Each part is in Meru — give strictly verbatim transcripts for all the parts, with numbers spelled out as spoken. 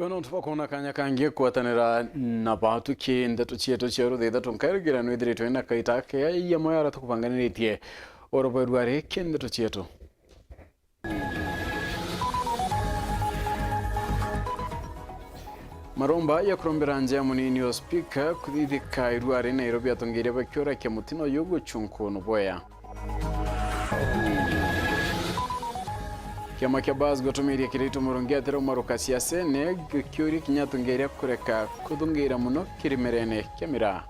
Iwe nontu bwa kwona kanya kangi gukwatanira na baatu ki ndeto cietu cia ruthitha, tunkairigirira nwithiritwe na kaita keya yamo yara tukubanganiritie oro bweru ari ki ndeto cietu. Maromba ya kurombera nja ya munini o spika kuthithika iru ari Nairobi, atongeria bakiura kia mutino uyu gucunku nubwea. Kiama kia Bas gutumiria kiritu murungi atira umaruka siasene, gikiuria kinya atongeria kureka kuthungira muno kirimerene kia miraa.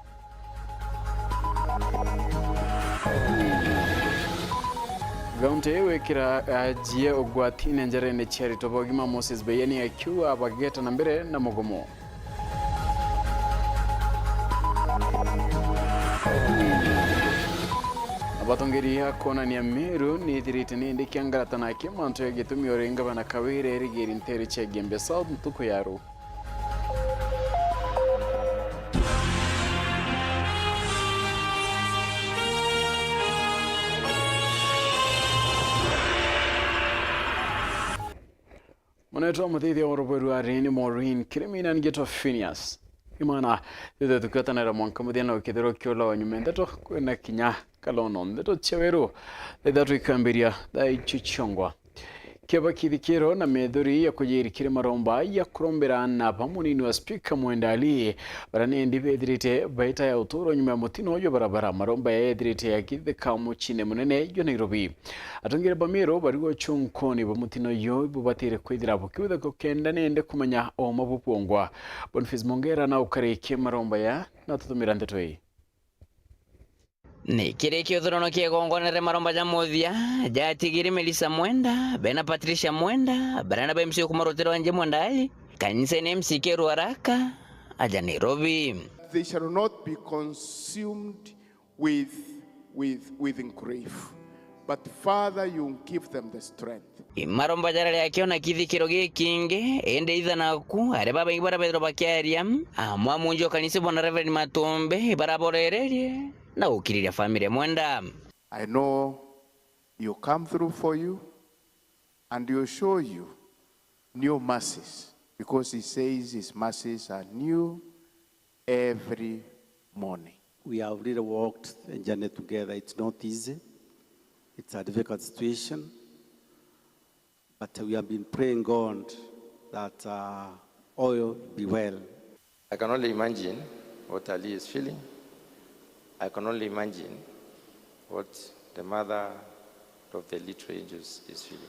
Kaunti iu ikira ajie ugwatine njarene cia aritwa ba ugima, Moses Beyeni akiuga bageta na mbere na mugomo. Abatongeria kwonania Meru nithirite nindi kia ngarata na kia mantu ya gitumi ori ngavana Kawira erigiri ntere cia Igembe South ntuku ya ru. Munetwa muthithia wa rubweru ari ni Maureen Kirimina, ngitwa Phineas Imana. Thithe tukiotanira mwanka muthia na ukithirwa kiula wa nyuma ndeto kwina kinya kalono ndeto cia weru. Thitha twikambiria thaa icio ciongwa. Kiaba kithikiro na methuri ya kujiri kiri maromba ya kurombera na ba munini wa spika Mwenda Ali, bara nindi bethirite baita ya uturo nyuma ya mutino uyu barabara. Maromba ya ethirite ya kithika mucine munene jwa Nairobi. Atongeria ba Meru bari gucunkuni bwa mutino uyu bubatire kwithira bukiuthika kenda nindi kumenya uma bubwongwa. Boniface Mongera na ukarikie maromba ya na tutumira ndeto ii. Ni kiri kiuthurano kia igongona ria maromba ja muthia jatigiri Melissa Mwenda, bena Patricia Mwenda, barana ba M C kuma rutiro nje Mwenda Ali, kanisa ni M C K Ruaraka, aja Nairobi. They shall not be consumed with, with, with grief, but Father, you give them the strength. Imaromba jarari akiona kithikiro gikingi, indi itha naku, ari babaingi bara bethirwa bakiaria, amwe amunji o kanisa bona Reverend Matumbi, baraborererie na gukiriria family Mwenda. I know you come through for you, and you show you new mercies, because he says his mercies are new every morning. We have really walked the journey together. It's not easy. It's a difficult situation. But we have been praying God that, uh, all be well. I can only imagine what Ali is feeling. I can only imagine what the mother of the little angels is feeling.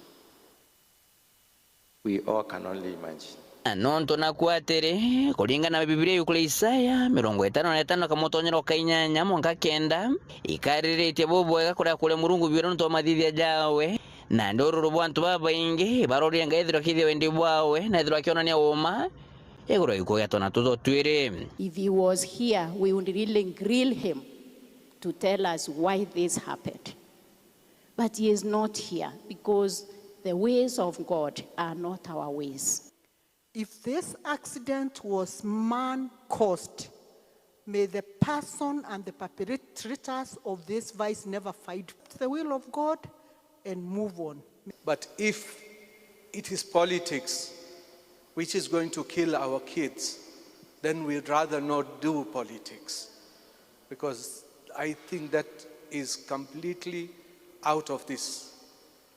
We all can only imagine. Na nontu naku atiri, kuringana na Bibilia yukuria Isaya mirongo itano na itano kamutonyero ka inyanya mwanka kenda, ikariritie bubwega kuria kuria Murungu biura nontu bwa mathithia jawe, na ndururu bwa antu babaingi barorire Ngai ethirwa akithia wendi bwawe, na ethirwa akionania uuma iguru ya gikuo gia twana tutu twiri. If he was here, we would really grill him to tell us why this happened. But he is not here because the ways of God are not our ways. If this accident was man-caused, may the person and the perpetrators of this vice never find the will of God and move on. But if it is politics which is going to kill our kids, then we'd rather not do politics, because I think that is completely out of this.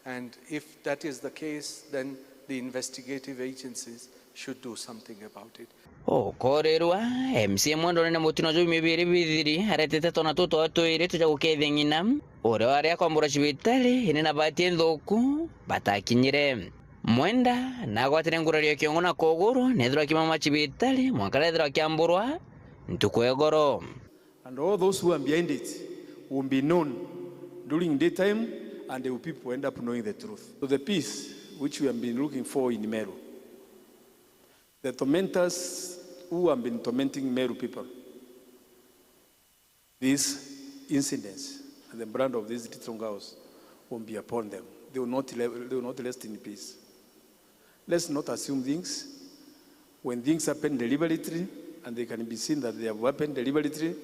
And if that is the case, then the investigative agencies should do something about it. Ukorirwa, M C A Mwenda unene mutino juu mibiri bithiri, aretete twana tutu twiri tuja gukethia ng'ina, uria wari akomborwa cibitari, indi na bahati nthuku, batakinyire. Mwenda, nagwatire ngurario ya kiongo na kuguru, nethirwa akimama cibitari, mwanka rethirwa akiamburwa, ntuku ya igoro. And all those who are behind it will be known during daytime, and the people end up knowing the truth. So the peace which we have been looking for in Meru, the tormentors who have been tormenting Meru people, these incidents and the blood of these little girls will be upon them. They will not le-, they will not rest in peace. Let's not assume things. When things happen deliberately and they can be seen that they have happened deliberately,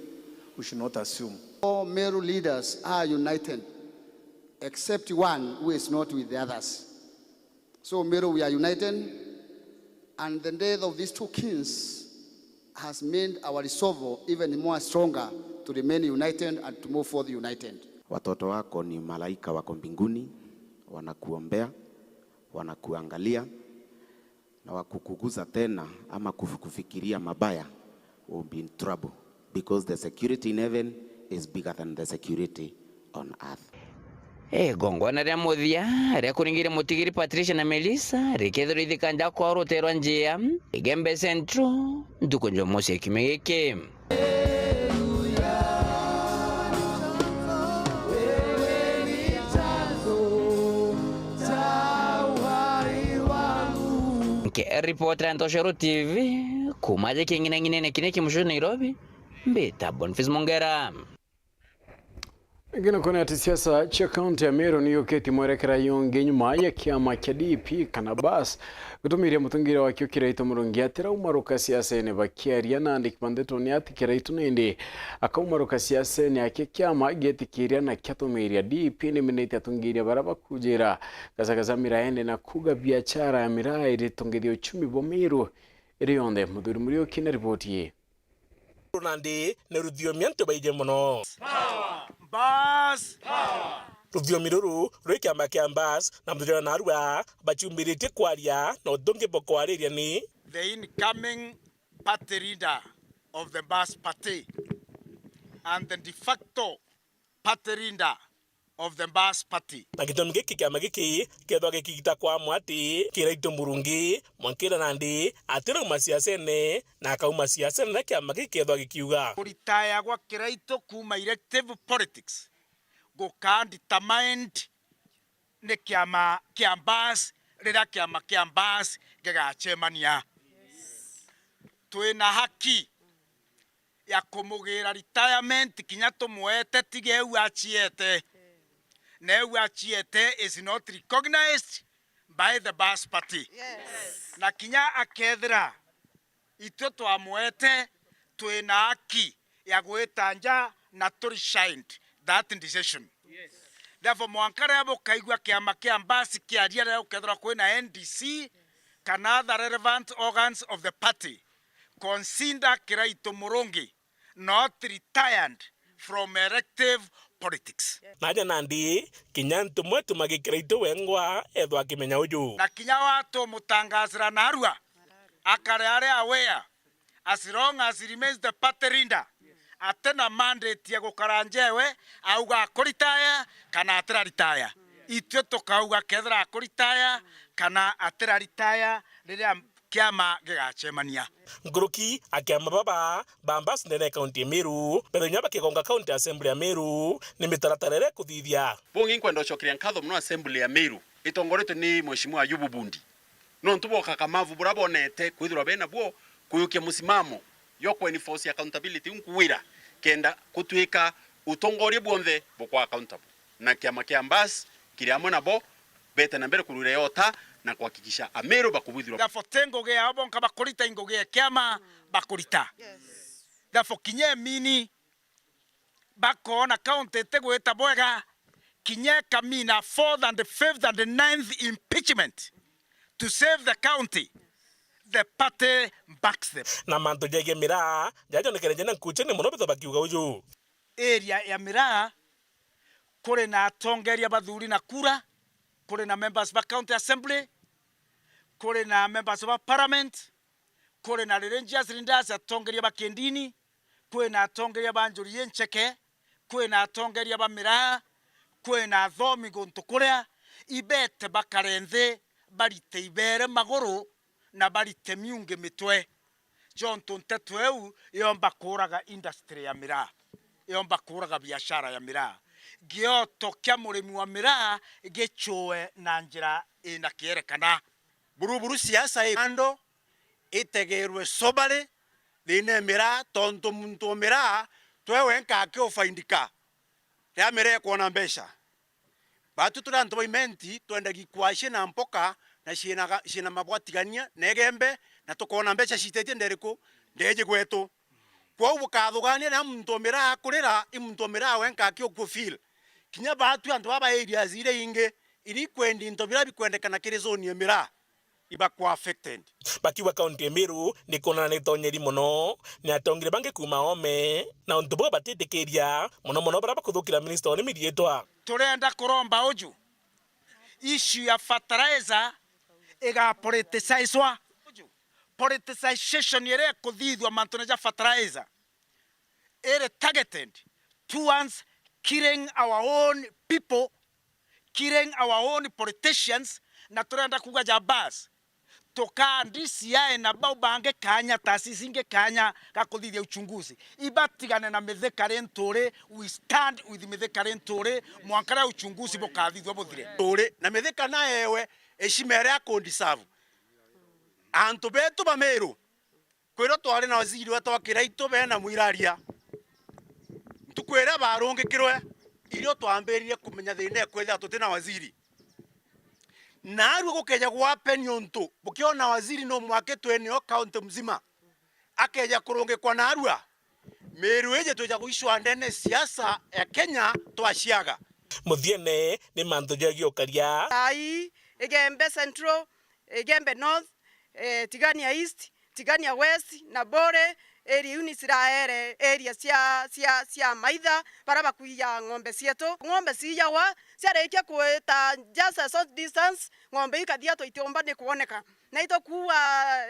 we should not assume. All Meru leaders are united, except one who is not with the others. So Meru, we are united, And the death of these two kings has made our resolve even more stronger to remain united and to move forth united. Watoto wako ni malaika wako mbinguni, wanakuombea, wanakuangalia, na wakukuguza tena ama kuf-, kufikiria mabaya, will be in trouble, because the security in heaven is bigger than the security on earth. Igongwana ria muthia ria kuringire mutigiri Patricia na Melissa rikethirwa ithikanja kwa ruteerwa njia Igembe Central, ntuku njumamosi ya kiumia giki. Nkiripotera Ntoshero T V, kuuma aja king'inang'inene kiria ki mucii Nairobi, mbita Boniface Mongera. Ingi ni kwona ati siasa cia kaunti ya Meru ni yukitie mwerekera yungi nyuma ya kiama kia D P kana Bus gutumiria mutungiria wakio Kiraitu Murungi atirauma ruka siasene. Bakiaria na andiki ba ndeto ni ati Kiraitu nindi akaumaruka siasene aki kiama gietikiria na kiatumiria. D P ni minite atungiria bara bakujira gacagaca miraene na kuuga biachara ya miraa iritungithia uchumi bwa Meru iri yonthe. Muthuri Muriuki na riboti ii. Nandi ni ruthiomi antu baiji mono. Bus! Ruthiomi ruru rwi kiama kia Bus na muthuri wa narua baciumbiritie kwaria na utungi bwa kwariria ni the incoming party leader of the Bus Party and the de facto party leader of the Bus Party. Na gitumi giki kiama giki kethwa gikigita kwa amwe ati Kiraitu Murungi mwankira nandi atirauma siasene na akauma siasene na kiama giki kethwa gikiuga. Kuritaya gwa Kiraitu kuuma elective politics guka determined ni kiama kia Bus riria kiama kia Bus gigacemania. Twina haki ya kumugira retirement kinya tumwete, tiga eu aciete. Na eu aciete is not recognized by the Bus Party. Yes. Na kinya akethira itwe twamwete, twina haki ya gwita nja na tu reshind that decision. Yes. Therefore, mwanka riria bukaigua kiama kia Bus kiaria riria gukethirwa kwina N D C kana other relevant organs of the party, consider Kiraitu Murungi not retired from elective politics. Naja nandi, kinya antu mwe tumagikira itu wengwa ethwa akimenya uju. Na kinya watu mutangasira narua, akare ari aware, as long as he remains the party leader, atina mandate ya gukara njewe, auga akuritaya kana atiraritaya. Itwe tukauga kethira akuritaya kana atiraritaya riria kiama gigacemania. Nkuruki a kiama baba ba Bus ndene ya kaunti ya Meru, bethenya bakigonga County Assembly ya Meru, ni mitaratara iria ikuthithia. Bungi nkwenda gucokeria nkatho mono Assembly ya Meru itongoretwe ni Mheshimiwa Ayubu Bundi, nontu bwa ukakamavu buria bonete kwithirwa bena buo kuyukia musimamo yo ku enforce accountability, nkuwira kenda kutwika utongoria bwonthe bukwa accountable, na kiama kia Bus kiri amwe nabo, bete na mbere kurwira yota na kuhakikisha Ameru bakubwithirwa. Therefore, ti ngugi yao bonka bakurita, i ngugi ya kiama bakurita. Yes. Therefore, kinya emini bakoona county itigwita bwega, kinya ikamina fourth and fifth and ninth impeachment to save the county, the party backs them. Na mantu jegie miraa jajonekere jena nkuchene mono bitho bakiuga uju. Area ya miraa kuri na atongeria bathuri na kura, kuri na members ba county assembly, kuri na members ba parliament, kuri na religious leaders, atongeria ba kindini, kwi na atongeria ba njuri incheke, kwi na atongeria ba miraa, kwi na athomi guntu kuria, ibete bakare nthi, barite ibere maguru na barite miungi mitwe. Jontu nteto iu yomba kuuraga industry ya miraa, yomba kuuraga biashara ya miraa. Gioto kia murimi wa miraa gichue na njira ina kierekana. Buruburu siasa i kando, itegerwe sobari thiina e miraa, tontu muntu o miraa twe wenka akiufaindika riria miraa ikwona mbeca. Batu turi antu ba imenti, twendagia ikwa ciina mpoka na ciina ga-, ciina mabwatigania na igembe, na tukoona mbeca ciitetie nderiku? Ndeeji gwetu. Kwou bukathugania na muntu o miraa akurira, i muntu o miraa wenka akiukua feel. Kinya batu antu baba areas iria ingi, iria ikwendi into biria bikwendekana kiri zone ya miraa. ibakwa affected. Bakiuga kaunti ya Meru ni kuonana ni tonyeri mono ni atongeri bangi kuuma oome, na untu buu batitikiria, mono mono baria bakuthukira minista wa urimi riitwa. Turenda kuromba uju, issue ya fertilizer igapoliticizwa. Politicization iria ikuthithua mantune ja fertilizer iri targeted towards killing our own people, killing our own politicians, na turenda kuuga ja bas, tukaa D C I na bau bangi kanya, taasisi ingi kanya ga kuthithia uchunguzi. Ibatigane na Mithika Linturi, we stand with Mithika Linturi, mwanka riria uchunguzi bukathithua buthire. Turi na Mithika naewe heshima iria akudeserve. Antu betu ba Meru, kwirwo twari na waziri wetu wa Kiraitu bena Mwiraria. Ntuku iria barungikirwe, irio twambiririe kumenya thina ikwithira tuti na waziri. Narua gukeja gwapeni untu bukiona waziri numwakitwe nio kaunti mzima, akeja kurungikwa narua, Meru iji twija gwicwa ndene siasa ya Kenya twaciaga. Muthiene ni mantu ja giukaria. Ai, Igembe Central, Igembe North, eh, Tigania East, Tigania West, na Bore, area iu ni ciraere area cia, cia, cia maitha, bara bakuija ng'ombe cietu. Ng'ombe ciijagwa, ciarikia kwita just a short distance, ng'ombe ikathia twa itiumba ni kwoneka. Na itukuua,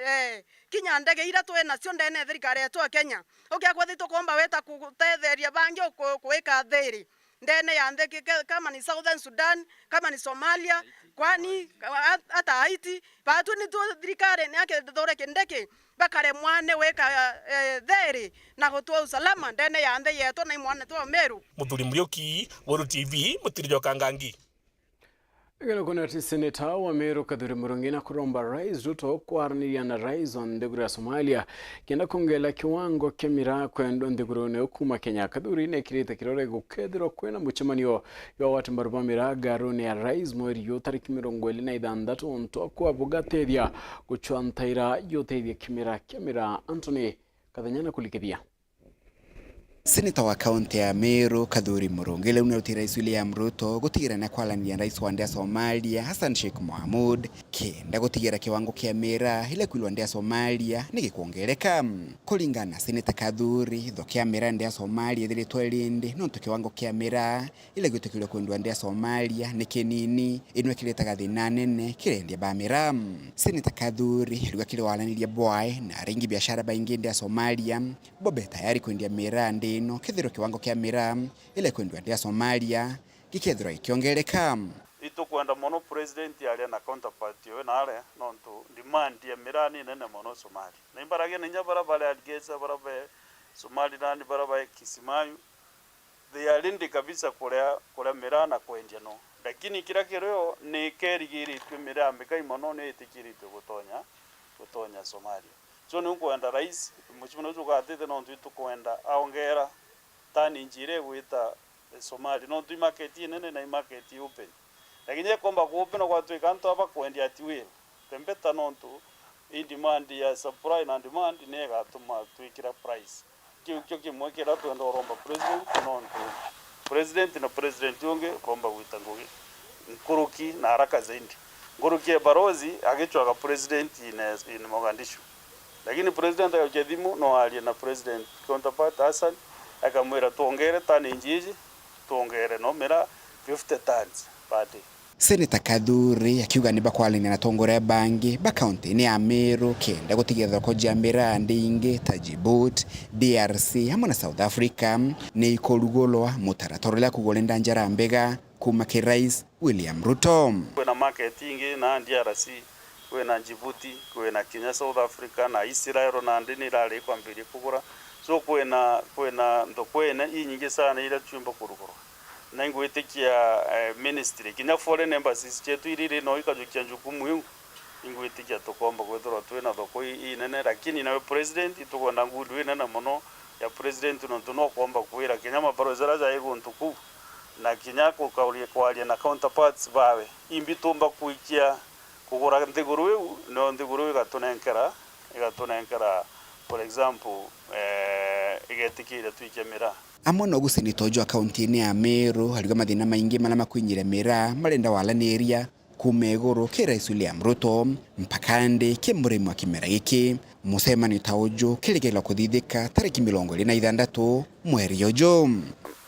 eh, kinya ndege ira twi nacio ndene ya thirikari yetu ya Kenya. Ukiakwa thi tukomba weta kutetheria bangi uku-, kuika thiri. Ndene ya nthi ki-, ke-, kama ni Southern Sudan, kama ni Somalia, kwani, a-, ata Haiti, batu ni tu thirikari ni akithure kindiki, bakaremwa ni wika, eh, thiri na gutua usalama ndene ya nthi yetu na imwana twa Meru. Muthuri Muriuki, Weru T V, Mutiri Jokangangi. Igana kuna ati seneta wa Meru Kathuri Murungi na kuromba Rais Ruto kwaraniria na rais wa nthiguru ya Somalia kenda kwongela kiwango kia miraa kwendwa nthigurune iu kuuma Kenya. Kathuri nekirite kirore gukethirwa kwina mucemanio jwa wati mbaru ba miraa ngarune ya rais mweri juu tariki mirongo iri na ithanthatu untu akwa bugatethia gucwa ntaira ya utethia kimera kia miraa. Anthony Kathenya na kulikithia. Seneta wa kaunti ya Meru, Kathuri Murungi, riu niaruti Rais William Ruto gutigira ni akwaraniria na rais wa nthi ya Somalia, Hassan Sheikh Mohamud, kenda gutigira kiwango kia miraa ila kwilwa nthi ya Somalia ni gikwongereka. Kuringana na Seneta Kathuri, thoko ya miraa nthi ya Somalia ithiritwe iri nthi nontu kiwango kia miraa ila gwitikirwe kwendwa nthi ya Somalia ni kinini, ino ikiretaga thina nene kiri endia ba miraa. Seneta Kathuri ariuga kiri waraniria bwae na aringi biashara baingi nthi ya Somalia, bo be tayari kwendia miraa nthi ino kethirwa kiwango kia miraa ila ikwendwa nthi ya Somalia gikethirwa gikiongereka. Itukwenda mono president aria na counterpart owe naare, nontu demand ya miraa ni nene mono Somalia. Na imbaragia na inya bara bari Hargeisa, bara be Somaliland, bara be Kismayu, they are ready kabisa kuria, kuria miraa na kwendia no. Lakini kiria kirio ni kerigiritue miraa mikai mono ni itikiritue gutonya, gutonya Somalia. So ni nkwenda rais, mucimuni ucio ugatite nontu itukwenda aongera tani inji iria igwita Somalia. Nontu i market inene na i market open. Lakini ekomba ku open gwatwika antu aba kwendia at will. Tembeta nontu i demand ya supply na demand ni igatuma twikira price. Kiu kio kimwe kiria twenda uromba president, nontu president na president ungi bomba gwita ngugi nkuruki na haraka zaidi. Nkuruki ya barozi agicwaga president in, in Mogadishu. Lakini president agakia thimu, no arie na president counterpart Hassan, akamwira, "Twongere tani inji iji, twongere no miraa fifty tons per day." Seneta Kathuri akiuga ni bakwaraniria na atongoria bangi ba kaunti-ini ya Meru kenda gutigia thoko cia miraa nthi ingi ta Djibouti, D R C hamwe na South Africa ni ikurugurwa, mutaratara uria kugwa uri ndanjara mbega kuuma ki Rais William Ruto. Kwina market ingi na D R C, kwina Djibouti, kwina kinya South Africa na Israel nandi ni irari ikwambiria kugura. So kwina, kwina thoko ine inyingi sana iria ciumba kurugurwa. Na ingwitikia, eh, ministry, kinya foreign embassies cietu iria iri no ikajukia njukumu iu, ingwitikia tukomba kwithirwa twina thoko i-, inene, lakini nawe president, itukwenda ngundi inene mono ya president, nontu no komba kwira kinya mabarozi jaria jai guntu kuu, na kinya kukauria kwaria na counterparts bawe, imbi tumba kwikia kugura nthiguru iu, no nthiguru igatunenkera, igatunenkera, for example, eh, igetikiria twikie miraa. Amwe nogu seneta uju wa kaunti-ini ya Meru ariuga mathina maingi maria makwinyire miraa marenda walaniria kuuma iguru ki Rais William Ruto mpaka ndi ki murimi wa kimera giki. Mucemanio ta uju kirigirwa kuthithika tariki mirongo iri na ithantatu mweri uju.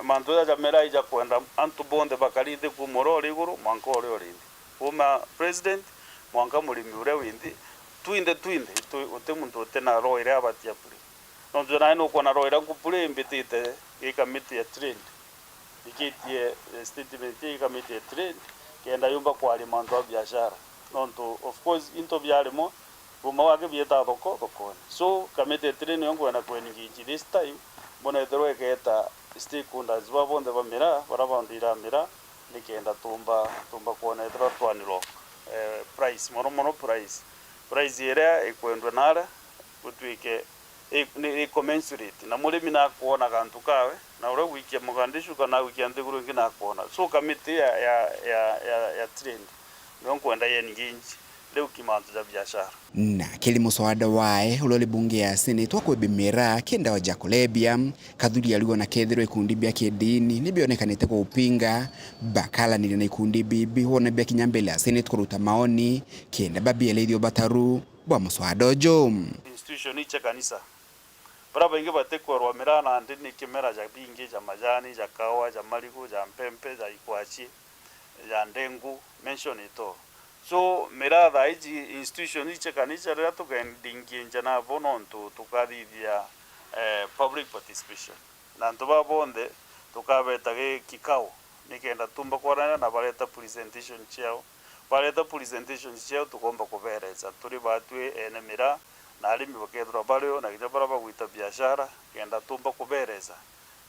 Mantu jaja mera ija kwenda antu bonthe bakari nthi kuuma uria uri iguru mwanka uria uri nthi, kuuma president mwanka murimi uria wi nthi, twinthe twinthe, tu-, guti muntu uti na roho iria abatia bure. Nontu nai nukwona roho iria nkubure imbitite gi kamiti ya trade. Mbikitie, eh, statement ii kamiti ya trade kenda yumba kwaria mantu a biashara. Nontu, of course, into biarimwa, buma wake bieta thoko, thokone. So, kamiti ya trade niyo nkwenda ku engage this time, mbona ethirwa iketa stakeholders ba bonthe ba miraa, baria baundira miraa, nikenda tumba, tumba kwona ethirwa twa unlock, eh, price, mono mono price. Price iria ikwendwa naria, gutwike i, ni, i commensurate, na murimi nakwona gantu kawe, na uria gwikia muganda icu kana gwikia nthiguru ingi nakwona. So, kamiti ya, ya, ya, ya, ya trade niyo nkwenda i engage riu ki mantu ja biashara. Na kiri muswada wae uria uri bunge ya Senate wa kwibimira ki ndawa ja kulebia, Kathuri ariuga na kethirwa ikundi bia kidini ni bionekanite kuupinga, bakaraniria na ikundi bibi wona bia kinya mbele ya Senate kuruta maoni, kenda babieleithia ubataru bwa muswada uju. Institution icia kanisa. Baria baingi batikwerwa miraa nandi ni kimera ja bingi ja majani, ja kaua, ja marigu, ja mpempe, ja ikwachi, ja ndengu, mention it all. So, miraa thaa iji institution icia kanisa riria tukendinginja nabo nontu tukathithia, eh, public participation. Na antu baa bonthe tukabeta gi kikao nikenda tumba kwarana na bareta presentation ciao. Bareta presentation ciao tukomba kubereza turi batwi ene miraa na arimi bakethirwa bario na kinya baria bagwita biashara kenda tumba kubereza.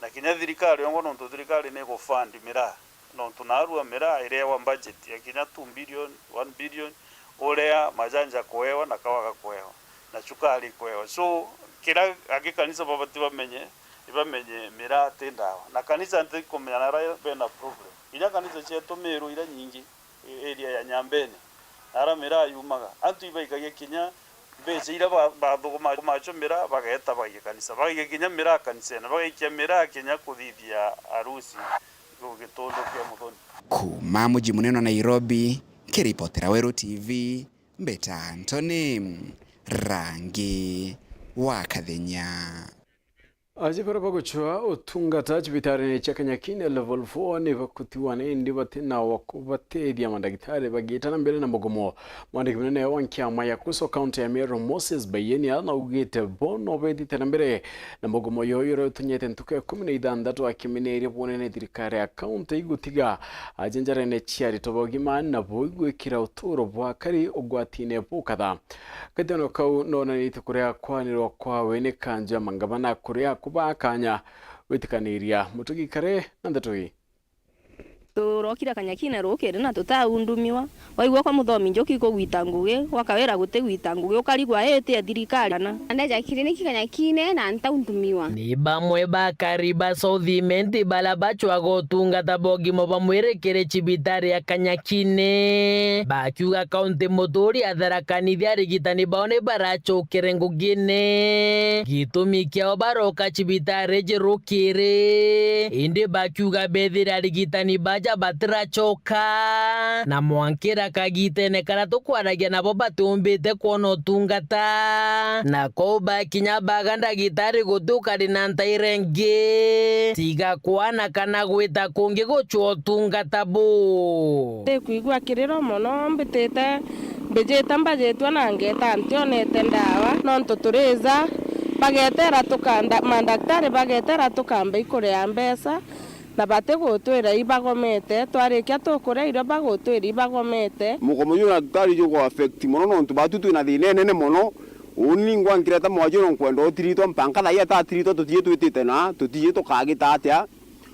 Na kinya thirikari yongwa nontu thirikari ni gufund miraa. Nontu naarua miraa irewa budget ya kinya two billion, one billion, urea majanja kuewa na kawaga kuewa, na cukari kuewa. So, kira angi kanisa babati bamenye, ibamenye miraa ti ndawa. Na kanisa ntikumenya nara bena problem. Kinya kanisa cietu Meru ira nyingi, i-, area ya Nyambene, nara miraa yumaga. Antu ibaikagia kinya mbeca iria ba-, bathuguma macho miraa, bageta baikia kanisa. Bagaikia kinya miraa kanisene, bagaikia miraa kinya kuthithia arusi. Gugitundo kia Muthoni. Kuuma muji munene wa Nairobi, nkiripotera Weru T V, mbeta Anthony Rangi wa Kathenya. Aji baria bagucua utungata cibitarini cia Kanyakine Level four ni bakutiwa ni indi bati na wa kubateethia, mandagitari bagiita na mbere na mugomo. Mwandiki munene wa nkiama ya KUSO kaunti ya Meru, Moses Bayenia, naugite bo no bethite na mbere na mugomo yoyo uria utunyete ntuku ikumi na ithanthatu, akimineria bwonene thirikari ya kaunti igutiga aja njarene cia aritwa ba ugima na bo igwikira uturo bwa akari ugwatine bukatha. Kajano kau nonanitie kuria kwanirwa kwawe ni kanju ya mangavana kuria kubaa kanya gwitikaniria mutugi kare na ndeto ii. Turokire Kanyakine rukiri na tutaundumiwa. Waigua kwa muthomi njuki kugwita ngugi, gwakawira gutigwita ngugi, ukarigwa ii ti ya thirikari kana? Ndeja kiriniki Kanyakine na ntaundumiwa. Ni bamwe ba akari ba South Imenti baria bacwaga utungata bwa ugima bwa mwiri kiri cibitari ya Kanyakine, bakiuga kaunti muturi ya Tharaka Nithi arigitani bao ni baracukire ngugine. Gitumi kiao baroka cibitari iji rukiri, indi bakiuga bethira arigitani baja batiracoka, na mwankira kagitene karia tukwaragia nabo batiumbite kwona utungata, na kou bakinya baga ndagitari guti ukari na ntaira ingi tiga kwana kana gwita kungi gucwa utungata bu. Ndikwigua kiriro mono, mbitite, mbijite mbajitwe na ngeta ntionete ndawa, nontu turiija bagetera tukanda, mandaktari bagetera tukamba ikuria mbeca, na batigutwira ibagomete, twarikia tukuria irio bagutwira ibagomete. Mugomo juu na daktari jugu affect mono, nontu batu twina thina inene mono. Uni ngwa nkireta mwaju no nkwenda utiritwa, mpanka thaii atatiritwa, tutiji twitite na tutiji tukagita atia.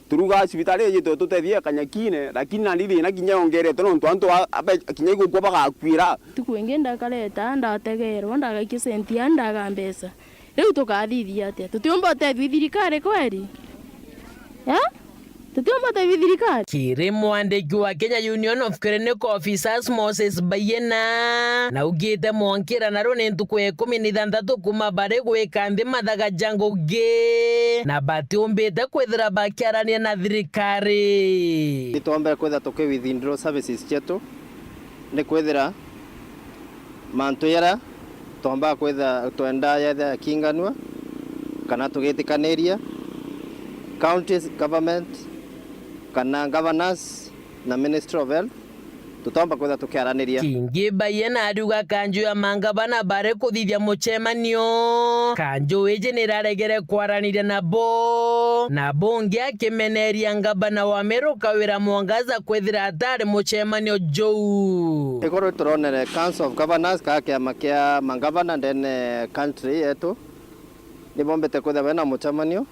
Turuga cibitari ijite tutethie Kanyakine, lakini nandi thina kinya yongerete nontu antu a, abe-, kinya igukua bagakwira. Tuku ingi ndakareta, ndategerwa, ndagaikia senti ya, ndaga mbeca. Riu tukathithia atia? Tutiumba utethio i thirikari kweri? Eh? Tutiumba utethio i thirikari? Kiri mwandiki wa Kenya Union of Clinical Officers, Moses Bayena, naugite mwankira naru ni ntuku ya ikumi na ithanthatu kuma bari gwika nthi mathaga ja ngugi, na batiumbite kwithira bakiarania na thirikari. Nitwombere kwithira tuki withdraw services cietu, ni kwithira mantu jaria twomba kwitha twenda yethe yakinganua, kana tugitikaniria, county government, kana governors na Ministry of Health, tutomba kwitha tukiaraniria. Kingi Baye nariuga kanju ya mangavana bari kuthithia mucemanio, kanju iji niraregere kwaraniria nabo, na bungi akimeneria ngavana wa Meru Kawira Mwangaza kwithira atari mucemanio juu. Iguru turonere Council of Governors, kaa kiama kia mangavana ndene country yetu, nibombite kwithira bena mucemanio,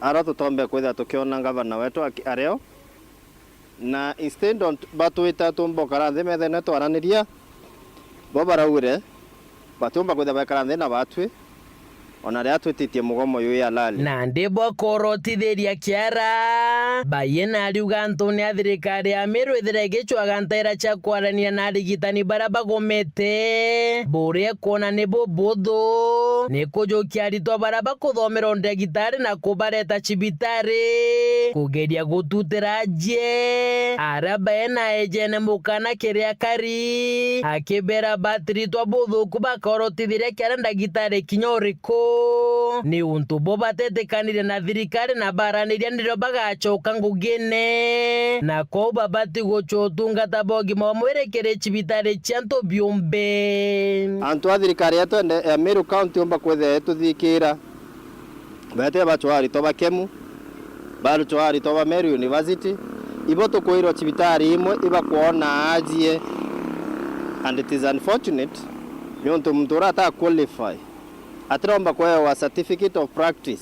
aria tutombe kwithira tukiona ngavana wetu aki-, ario. Na instead of batwita tumba ukara nthi methene twaraniria, bo baraugire batiumba kwithira baikara nthi na batwi, ona riria twititie mugomo juu halali. Nandi bwa korotithiria kiara, Baye nariuga antune a thirikari ya Meru ithira igicwaga ntaira cia kwaraniria na arigitani baria bagomete, buria kwona ni bubuthu ni kujukia aritwa baria bakuthomera undagitari na kubareta cibitari, kugeria gututira ajie aria baena ejene mukana kiri akari, akibera batiritwa buthuku bakorotithiria kiara ndagitari kinya uriku, ni untu bo batetikanirie na thirikari na baraniria nirio bagacoka ngugine, na kwou babati gucua utungata bwa ugima wa mwiri kiri cibitari cia antu biumbe. Antu a thirikari yetu ende-, ya Meru County yumba kwithira ituthikira. Beetire bacwaa aritwa ba KEMU, bacwaa aritwa ba Meru University, ibo tukwirwa cibitari imwe ibakwona ajie, and it is unfortunate, niuntu muntu uria ata qualify atiromba kwewa certificate of practice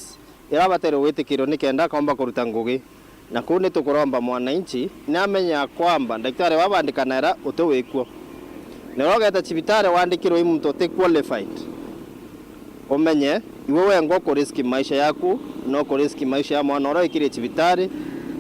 iria abatere gwitikirwa nikenda akomba kuruta ngugi. Na kuu ni tukuromba mwananchi ni amenye ya kwamba ndagitari wa bandikanaira uti wikuo. Na uria ugeeta cibitari wandikirwe i muntu uti qualified, umenye iwe wengwa ukuriski maisha yaku, na ukuriski maisha ya mwana uria wikirie cibitari.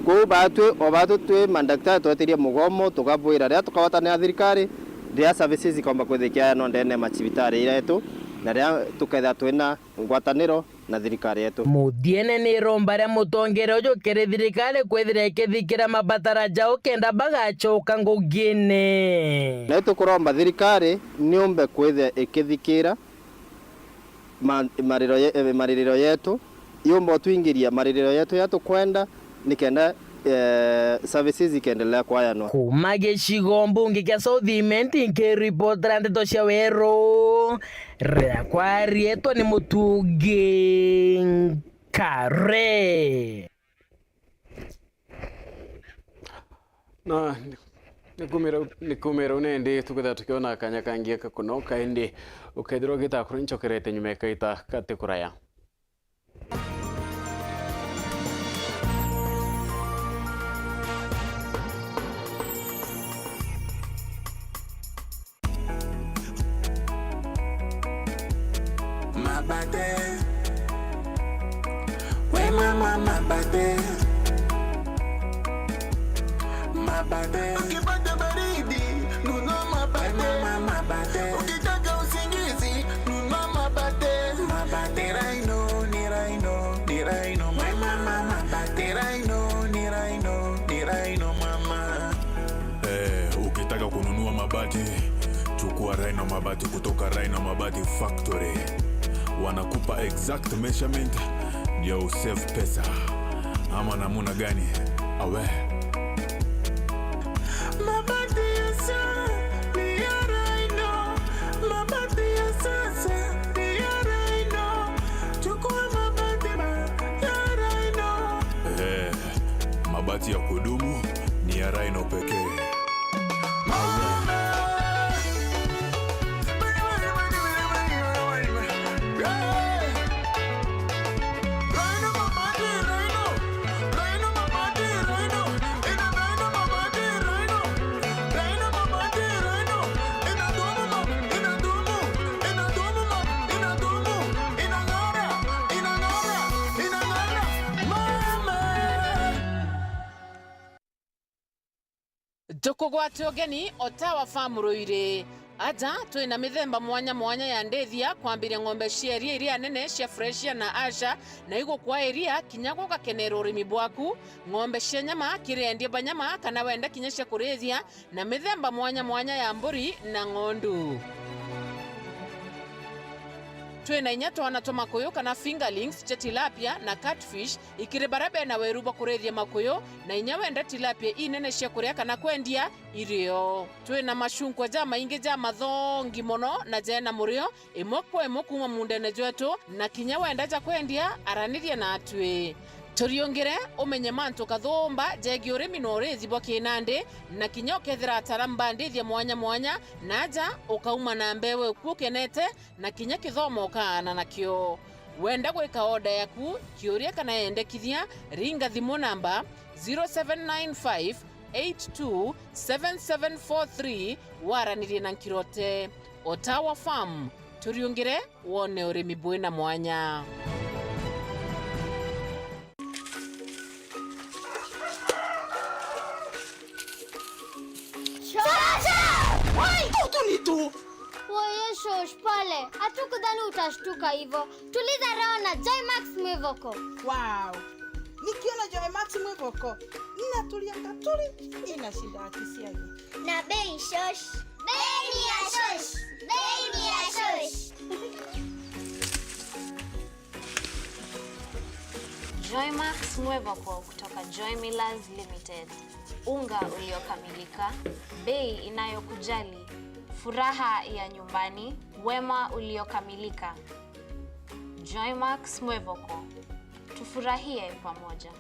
Kuu batwi, o batwi twi mandagitari twetirie mugomo, tukabwira riria tukagwatanira thirikari, riria services ikomba kwithikira no ndene ya macibitari iria yetu, na riria tukethira twina ngwataniro na thirikari yetu. Muthiene ni iromba ria mutongeria uju kiri thirikari kwithira ikithikira mabatara jau kenda bagacoka ngugine. Na itukuromba thirikari niumbe kwithira ikithikira ma-, mariro ye-, eh, maririro yetu, yumbe utwingiria maririro yetu ya tukwenda, nikenda, eh, services ikendelea kwayanwa. Kuma gicigo mbunge kia South Imenti, nkiripotera ndeto cia weru, riakwa rietwa ni Mutungi Nkare. Na ni kumira u-, ni kumira u nindi tukwithira tukiona kanya kangi gaka kunoka, indi ukethirwa ugita kuri ncokerete nyuma ya kaita gati kuraya. Mabate. We mama mabate. Mabate. Ukipata baridi, nunua mabate. We mama mabate. Ukitaka usingizi, nunua mabate. Mabate. Ni Rhino, ni Rhino, ni Rhino. We mama mabate. Rhino, ni Rhino, ni Rhino mama. Eh, ukitaka kununua mabati, chukua Rhino Mabati kutoka Rhino Mabati Factory. Wanakupa exact measurement ndio usave pesa. Ama namuna gani? Awe. Mabati ya sasa ni ya Rhino. Mabati ya sasa ni ya Rhino. Chukua mabati ma-, ya Rhino. Eh, mabati ya kudumu ni ya Rhino pekee. Tukugwate ugeni Ottawa Farm Ruiri. Aja twina mithemba mwanya mwanya ya ndithia, kwambiria ng'ombe cia iria iria nene cia Fresian na Ayrshire, na igukwa iria kinya gugakenera urimi bwaku, ng'ombe cia nyama kiri endia ba nyama, kana wenda kinya cia kurithia, na mithemba mwanya mwanya ya mburi na ng'ondu. Twina inya twana twa makuyu kana fingerlings cia tilapia na catfish, ikiri baria bena weru bwa kurithia makuyu, na inya wenda tilapia inene cia kuria kana kwendia irio. Twina macunkwa jamaingi ja mathongi mono na jena murio, imwe kwa imwe kuuma muundene jwetu, na kinya wenda ja kwendia, araniria natwi. Turiungire umenye mantu kathumba jegii urimi na urithi bwa kinandi, na kinya ukethira ataaramu ba ndithia mwanya mwanya, na aja ukauma na mbewe uku ukenete, na kinya kithomo ukaana nakio. Wenda gwika oda yaku, kiuria kana yendekithia, ringa thimu namba zero seven nine five eight two seven seven four three, waranirie na Nkirote. Otawa Farm, turiungire wone urimi bwina mwanya. Shosho! Woi! Tutu ni tu! Woye shosh, pole. Hatukudhani utashtuka hivyo. Tuliza roho na Joymax Mwivoko. Wow! Nikiona Joymax Mwivoko, ninatulia katuri, inashinda akisiagi. Na bei shosh. Bei ni ya shosh. Bei ni ya shosh. Joymax Mwevoko kutoka Joy Millers Limited. Unga uliokamilika, bei inayokujali, furaha ya nyumbani, wema uliokamilika. Joymax Mwevoko, tufurahie pamoja.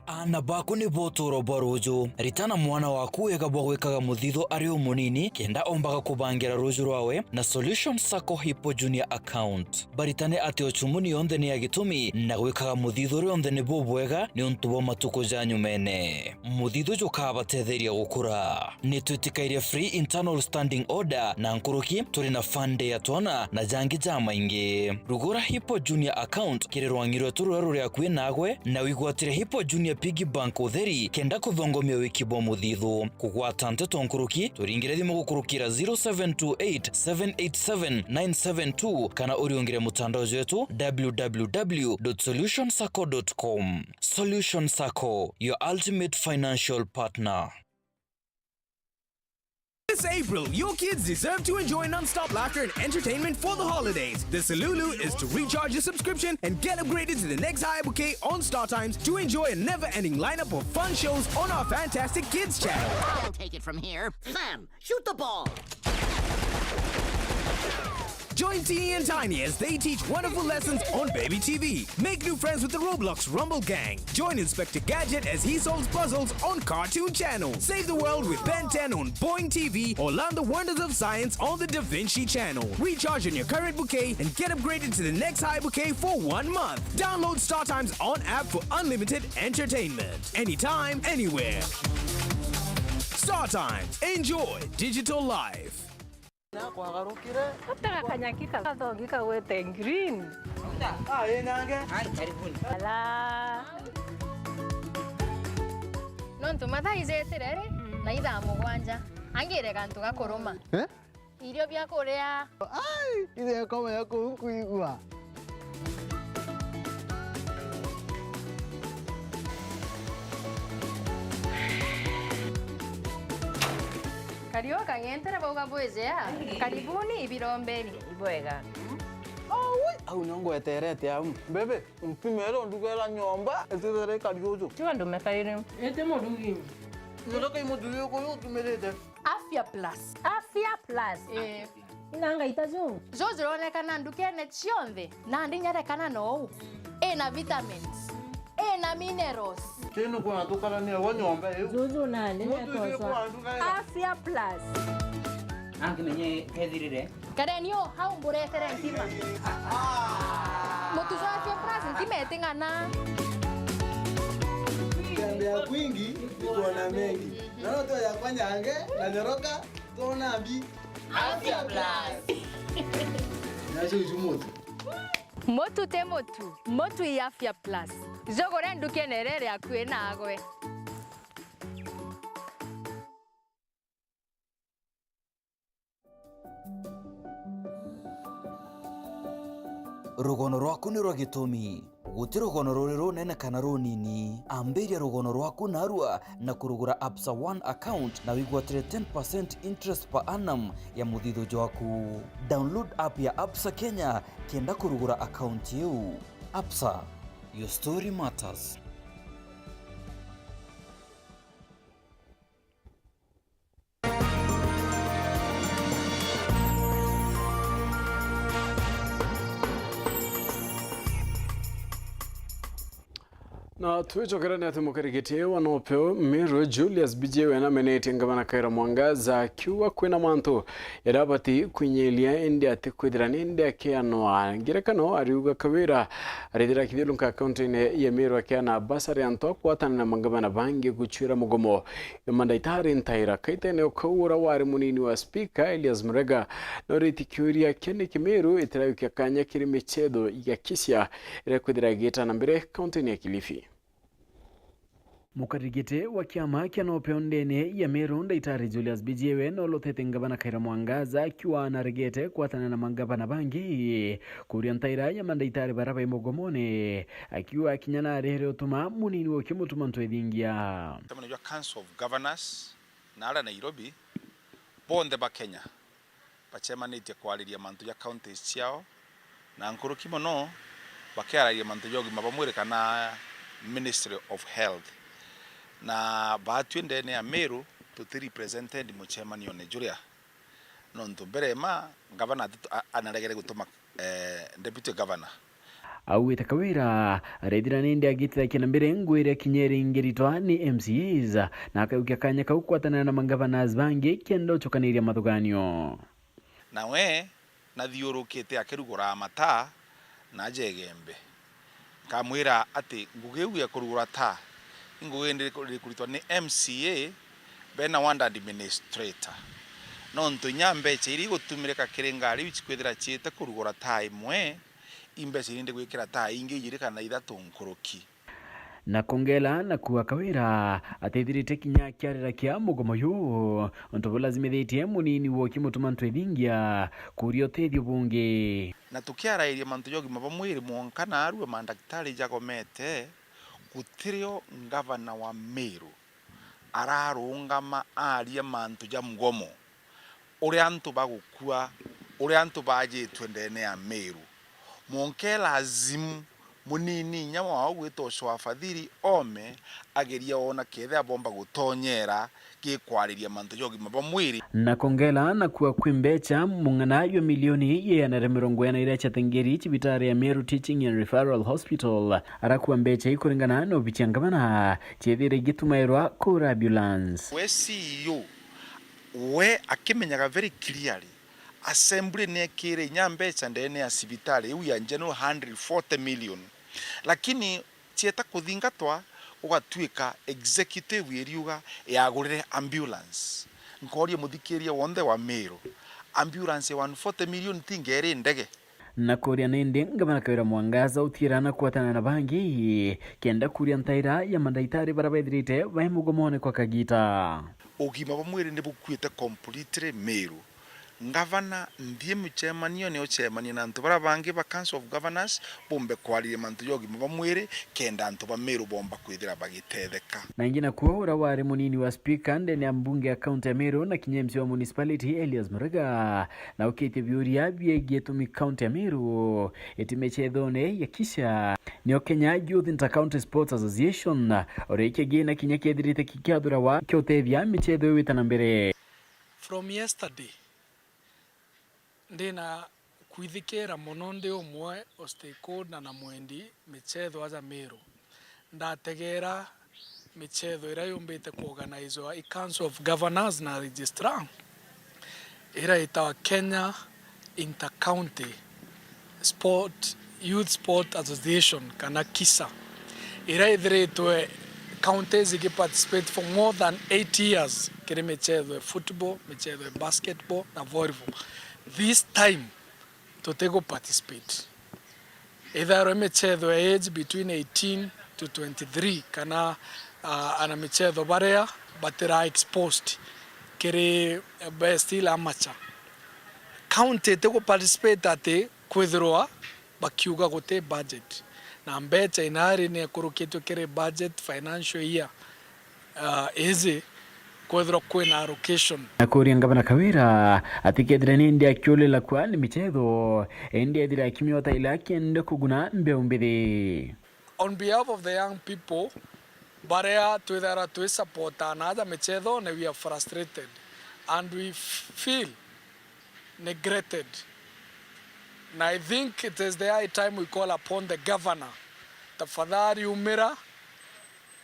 Aana baku nibo utuuro bwa ruuju. Ritana mwana waku wega bwa gwikaga muthithu ari umunini, kenda ombaga kubangira ruuju rwawe na Solution Sacco Hippo Junior Account. Baritane ati ucumuni yonthe ni ya gitumi, na gwikaga muthithu rionthe ni bubwega niuntu bwa matuku ja nyumene. Muthithu jukabatetheria gukura. Nitwitikairie free internal standing order na nkuruki, turi na fund ya twana na jangi jamaingi. Rugura Hippo Junior Account kiri rwang'i rwetu ruria ruri akui naagwe, na wigwatire Hippo Junior Piggy Bank utheri kenda kuthongomia wiki bwa muthithu. Kugwata nteto nkuruki, turingire thimu gukurukira zero seven two eight seven eight seven nine seven two kana uriungire mutandao jwetu w w w dot solution sacco dot com. Solution Sacco, your ultimate financial partner. This April, your kids deserve to enjoy non-stop laughter and entertainment for the holidays. The Salulu is to recharge your subscription and get upgraded to the next higher bouquet on StarTimes to enjoy a never-ending lineup of fun shows on our fantastic kids channel. I'll take it from here. Sam, shoot the ball. Join Teeny and Tiny as they teach wonderful lessons on Baby T V. Make new friends with the Roblox Rumble Gang. Join Inspector Gadget as he solves puzzles on Cartoon Channel. Save the world with Ben ten on Boing T V or learn the wonders of science on the Da Vinci Channel. Recharge on your current bouquet and get upgraded to the next high bouquet for one month. Download StarTimes on app for unlimited entertainment. Anytime, anywhere. StarTimes. Enjoy digital life. Nakwagarukire. Utega kanyaki ka-, kathongi kagwete green. Ah, ĩ nange. Ai, karibuni. Ala. Nontu mathaa ijetire ri, na ithaa mugwanja. Angire gantu gakuruma. Eh? Irio bia kuria. Ai, ithe koma ya kuu nkuigua. Kariu kang'entere bauga bwijea. Karibuni ibirombeni. Ibwega. Aui, au nio ngweterete au. Bebe, mpimere undugera nyomba, itithire ikari uju. Tiga ndume kairi. Iti murugi. Nyonoka imuthuri uku utumirite. Afya Plus. Afya Plus. Eh. Ina ngaita ju. Ju jironekana ndukene cionthe, na ndinyerekana nou. Ina vitamins. Ina minerals. Tinu kuna tukarania wa nyomba iu. Juju nani. Mutu netoswa. Afya Plus. Angimenye kethirire. Kareni u, hau mburetere ntima. Mutu jwa Afya Plus ntima iting'ana. Kutembea kwingi ni kuona mengi. Naona tu yakwa nyange na nyoroka, tuona mbi. Afya Plus. Nacio icu mutu. Mutu ti mutu. Mutu i Afya Plus. Jugure ndukene iria iri akui naagwe. Rugono rwaku ni rwa gitumi. Guti rugono ruri runene kana runini. Ambiria rugono rwaku narua na kurugura Absa One account na wigwatire ten percent interest per annum ya muthithu jwaku. Download app ya Absa Kenya kenda kurugura account iu. Absa, your story matters. Na twicokerania ati mukarigiti wa Nopeo Meru Julius Bijiwe namenetie ngavana Kawira Mwangaza akiuga kwina mantu jaria abati kwinyiria indi ati kwithira nindi akianwa ngerekano. Ariuga Kawira arithira akithiurunka kaunti-ini ya Meru akiana basari antu akwatana na mangavana bangi gucwira mugomo. Juma ndaitari ntaira kaitene ukau uria wari munini wa spika Elias Murega nauritie kiuria kia niki Meru itiraikia kanya kiri michetho ya Kisha iria kwithira igiita na mbere kaunti-ini ya Kilifi. Mukarigiti wa kiama kia Nopeo ndene ya Meru, Ndaitari Julius Bijiwe, nolotete ngavana Kawira Mwangaza akiuga naregete kwatana na mangavana bangi kuria ntaira ya mandaitari bara bai mugomone, akiuga kinya narehere utuma munini woke mutuma ntwethingia. Mucemanio jwa Council of Governors na aria Nairobi, bonthe ba Kenya bacemanitie kwariria mantu ja counties ciao, na nkuruki mono bakiararia mantu ja ugima bwa mwiri kana Ministry of Health. Na baatwi ndene ya Meru tuti represented mucemanione juria, nontu mbere ma ngavana atitu-, a-, anaregere gutuma, eh, deputy governor. Augite Kawira arethira nindi agitithakia na mbere ngugi iria kinya iri ingiritwa ni M C As, na akaiukia kanya kau kwatanira na mangavanas bangi kenda ucokaniria mathuganio. Nawe nathiurukite akiruguraa mataa na aja Igembe. Nkamwira ati ngugi iu ya kurugura taa, i ngugi indi ikuritwa ni M C A bena ward administrator. Nontu inya mbecha iria igutumirika kiri ngari iu cikwithira ciite kurugura taa imwe, i mbecha iria indi gwikira taa ingi ijiri kana ithatu nkuruki. Na kongela na kuuga Kawira atethirite kinya akiarira kia mugomo yu, untu bulazimithitie munini woki mutuma ntwethingia kuria utethio bungi. Na tukiarairia mantu ja ugima bwa mwiri, mwanka naarua mandagitari jagomete, gutirio ngavana wa Meru ararungama aaria mantu ja mugomo, uria antu bagukua, uria antu baajitue ndene ya Meru. Mwanka lazimu munini inya wao gwitwa Ushwa Fadhili ome ageria oona kethira bomba gutonyera gikwariria mantu ja ugima bwa mwiri. Na kongela na kuuga kwi mbecha mung'ana jwa milioni igana ria mirongo ina iria ciatengeri cibitari ya Meru Teaching and Referral Hospital, arakua mbecha ikuringana na obici ya ngavana ciethire igitumairwa kura ambulance. We C E O, we akimenyaga very clearly, assembly niekire inya mbecha ndene ya cibitari iu ya General hundred forty million, lakini cieta kuthingatwa, gugatuika executive iriuga yagurire ambulance. Nkoria muthikiria wonthe wa Meru, ambulance ya one forty million ti ngeri ndege? Na kuria nindi, Ngavana Kawira Mwangaza utiira na kwatana na bangi, kenda kuria ntaira ya mandaitari bara bethirite bai mugomone kwa kagita. Ugima bwa mwiri ni bukuite completely Meru. Ngavana, nthie mucemanione ucemanie na antu bara bangi ba Council of Governors, bumbe kwariria mantu ja ugima bwa mwiri, kenda antu ba Meru bomba kwithira bagitetheka. Na ingi nakuo, uria wari munini wa spika ndene ya mbunge ya kaunti ya Meru na kinya M C wa municipality, Elias Murega, na ukitie biuria biegie itumi kaunti ya Meru iti micethone ya Kisha. Nio Kenya Youth Inter-County Sports Association, uria kigiina kinya kiethirite kikiathurawa kiutethia micetho iu ita na mbere. From yesterday, ndina kwithikira mono ndi umwe o stakeholder na mwendi michetho aja Meru. Ndategera michetho iria yumbite kuorganizwa i Council of Governors na Registrar, iria itawa Kenya Inter-County Sport, Youth Sport Association, kana KISA, iria ithiritwe counties igiparticipate for more than eight years kiri michetho ya football, michetho ya basketball na volleyball. This time, tutigu participate. Ithairwe michetho ya age between eighteen to twenty-three, kana, ah, ana michetho baria batira exposed kiri, be still amateur. County itigu participate ati kwithirwa bakiuga guti budget. Na mbecha inari ni ikurukitwe kiri budget financial year, uh, iiji kwithirwa kwina allocation. Na kuuria Ngavana Kawira atikethire nindi akiulila kwa ni michetho, indi ethire akimiota ila akienda kuguna mbeu mbithi. On behalf of the young people baria twithagirwa twi supporta na aja michetho, ni we are frustrated and we f-, feel neglected. Na I think it is the high time we call upon the governor, tafadhali umira,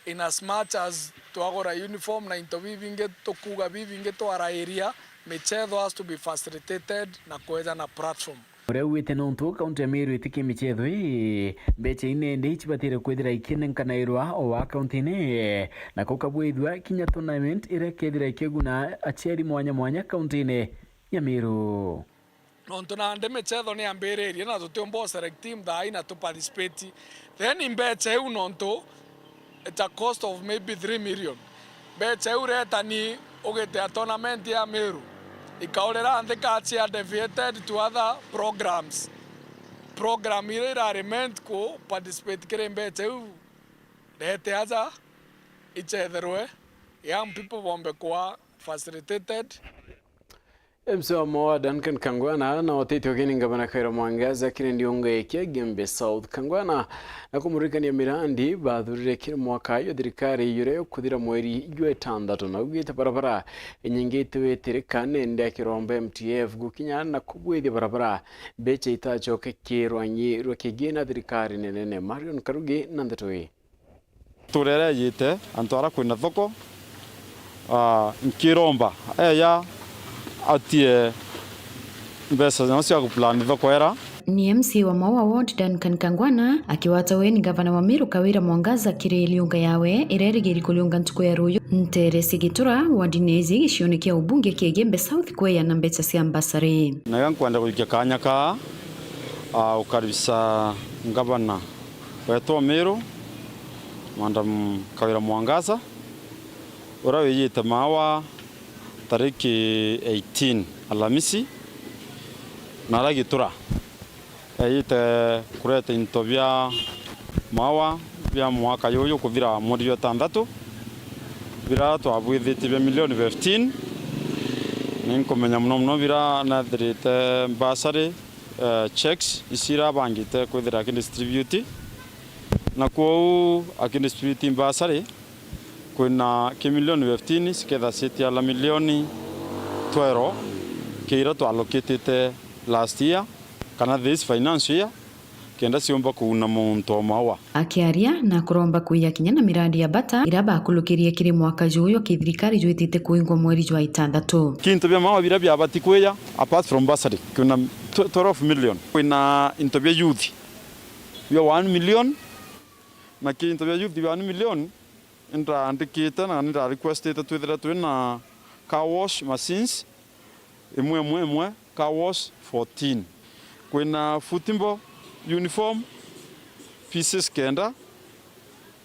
in as much as twagura uniform na into bibingi, tukuuga bibingi twarairia, michetho has to be facilitated na kweja na platform. Uria ugwite nontu kaunti ya Meru itiki michetho ii, mbecha inende icibatire kwithira ikinenkanairwa o wa kaunti-ini, na kukabwithua kinya tournament iria ikethira ikiguna aciari mwanya mwanya kaunti-ini ya Meru. Nontu nandi michetho ni yambiririe na tutiumba u select team thaa ii na tu participate. Then mbecha iu nontu it's a cost of maybe three million. Mbecha iu retani ugitea tournament ya Meru ikaurira nthi ka cia deviated to other programs. Program iria irari meant ku participate kiri mbecha iu rete aja ichetherwe young people bombe kwa facilitated. M C wa Maua Duncan Kangwana na utitio kini Ngavana Kawira Mwangaza kiri ndiunga kia Igembe South. Kangwana na kumuririkania mirandi bathurire kiri mwaka yo thirikari yuria yukuthira mweri jwa itandatu na augite barabara inyingi itwitirikanende akiromba M T F gukinya na kubwithia barabara mbecha itachokekirwa nyi rwa kigina thirikari nenene. Marion Karugi na ndeto ii. Turere yite antu ara kwina thoko, aa, nkiromba eya atie mbeca cia kuplan thoko era. Ni M C wa Maua Ward Duncan Kangwana akiwata weni Gavana wa Meru Kawira Mwangaza kiri liunga yawe iria irigiri kuliunga ntuku ya ruyu ntere cia Gitura wardine iji gicione kia ubunge kia Igembe South kweya na mbeca cia mbasari. Nega nkwenda guikia kanya kaa, aa, gukaribisa Gavana wetu wa Meru, Madam Kawira Mwangaza, uria wijite Maua tariki eighteen Alamisi, na aria Gitura ejite kureta into bia Maua bia mwaka juju kuthira mweri jwa itandatu, biria twabwithitie bia milioni fifteen. Ninkumenya mono mono biria nethirite bursary, eh, checks ici iria abangite kwithira akidistribute, na kwou akidistribute bursary, kwina ki milioni fifteen ciketha citia ala milioni twelve ki iria twallocatite last year kana this financial year, kenda ciumba kuguna muntu o Maua. Akiaria na kuromba kuiya kinya na mirandi ya bata iria bakulukirie kiri mwaka juju aki thirikari jwitite kuingwa mweri jwa itandatu. Kintu bia Maua biria biabati kwiya, apart from bursary, kwina tw-, twelve million. Kwina into bia youth bia one million, na ki into bia youth bia one million, indaandikite na ninda requestite twithire twina car wash machines imwe imwe imwe, car wash fourteen. Kwina football uniform pieces kenda.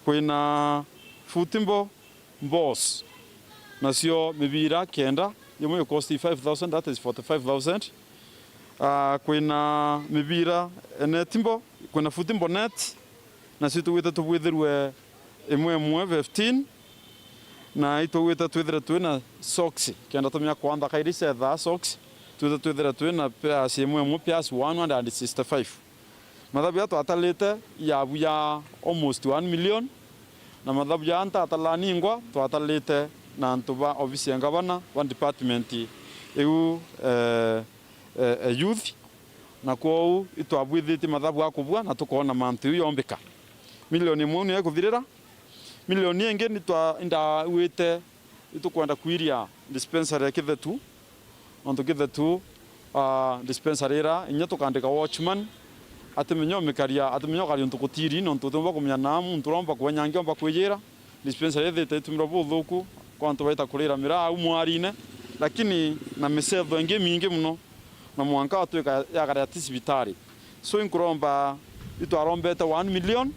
Kwina football balls, nacio mibira kenda, imwe ikosti five thousand, that is forty-five thousand. Ah, kwina mibira, eh, netball, kwina football net, nacio tugwite tubwithirwe imwe imwe fifteen, na itugwite twithire twina socks, kenda tumia kwantha kairi cethaa socks, twite twithire twina pairs imwe imwe, pairs one hundred and sixty-five. Mathabu ja twatarite yabu ya almost one million, na mathabu ja ntatara ningwa twatarite na antu ba ofisi ya ngavana ba department iu, eh, eh, eh, youth, na kwou itwabwithitie mathabu a kubua na tukoona mantu iu yombika. Milioni imwe niyo ikuthirira. Milioni ingi nitwa-, indawite itukwenda kwiria dispensary ya Kithetu, nontu Kithetu, ah, dispensary ira inya tukandika watchman, atimenya umikaria, atimenya ukaria untu kutiri, nontu utiumba kumenya naa muntu uria umba kwenyangia umba kwijira. Dispensary ithite itumirwa buthuku kwa antu baita kurira miraa au mwarine, lakini na micetho ingi mingi mono, na mwanka atwika yakaria ti cibitari. So inkuromba, itwarombete one million,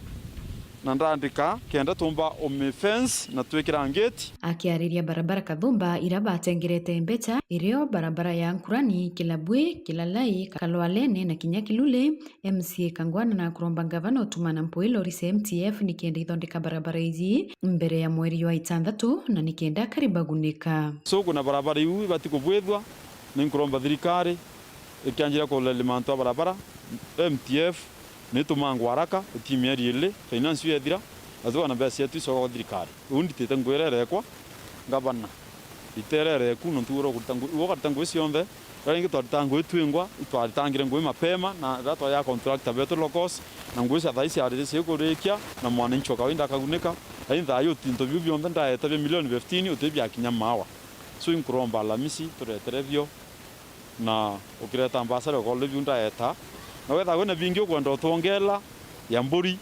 Na ndandika kenda tumba umi fence na twikira ngeti. Akiariria barabara kathumba ira batengerete mbecha, irio barabara ya Nkurani, Kilabwi, Kilalai, Kalwalene na kinya Kilule, M C A Kangwana na kuromba ngavana utuma na mpwi lori cia M T F nikenda ithondeka barabara iji mbere ya mweri jwa itantatu na nikenda akari bagunika. So kuna barabara iu ibati kubwithwa, ni nkuromba thirikari ikianjira kulelia mantu a barabara, M T F nitumangwa haraka, iti mieri ili, finance iu yethira, na tuona mbeca cietu icoka kwa thirikari. Uu nditite ngugi iria irekwa, ngavana, ita iria ireku, nontu ugwe ukurita ngugi, ugwe ukarita ngugi cionthe, riria ringi twarita ngugi twingwa, itwaritangire ngugi mapema, na riria twaja contractor betu locals, na ngugi cia thaai ciari ciikurikia, na mwananchi wa kawaida akagunika, lakini thaai uti into biu bionthe ndaeta bia milioni fifteen uti biakinya maawa. So inkuromba Alhamisi turetere bio, na ukireta mbasari ukorwa biu ndaeta, na wethagwa na bingi ukwenda utwongela ya mburi,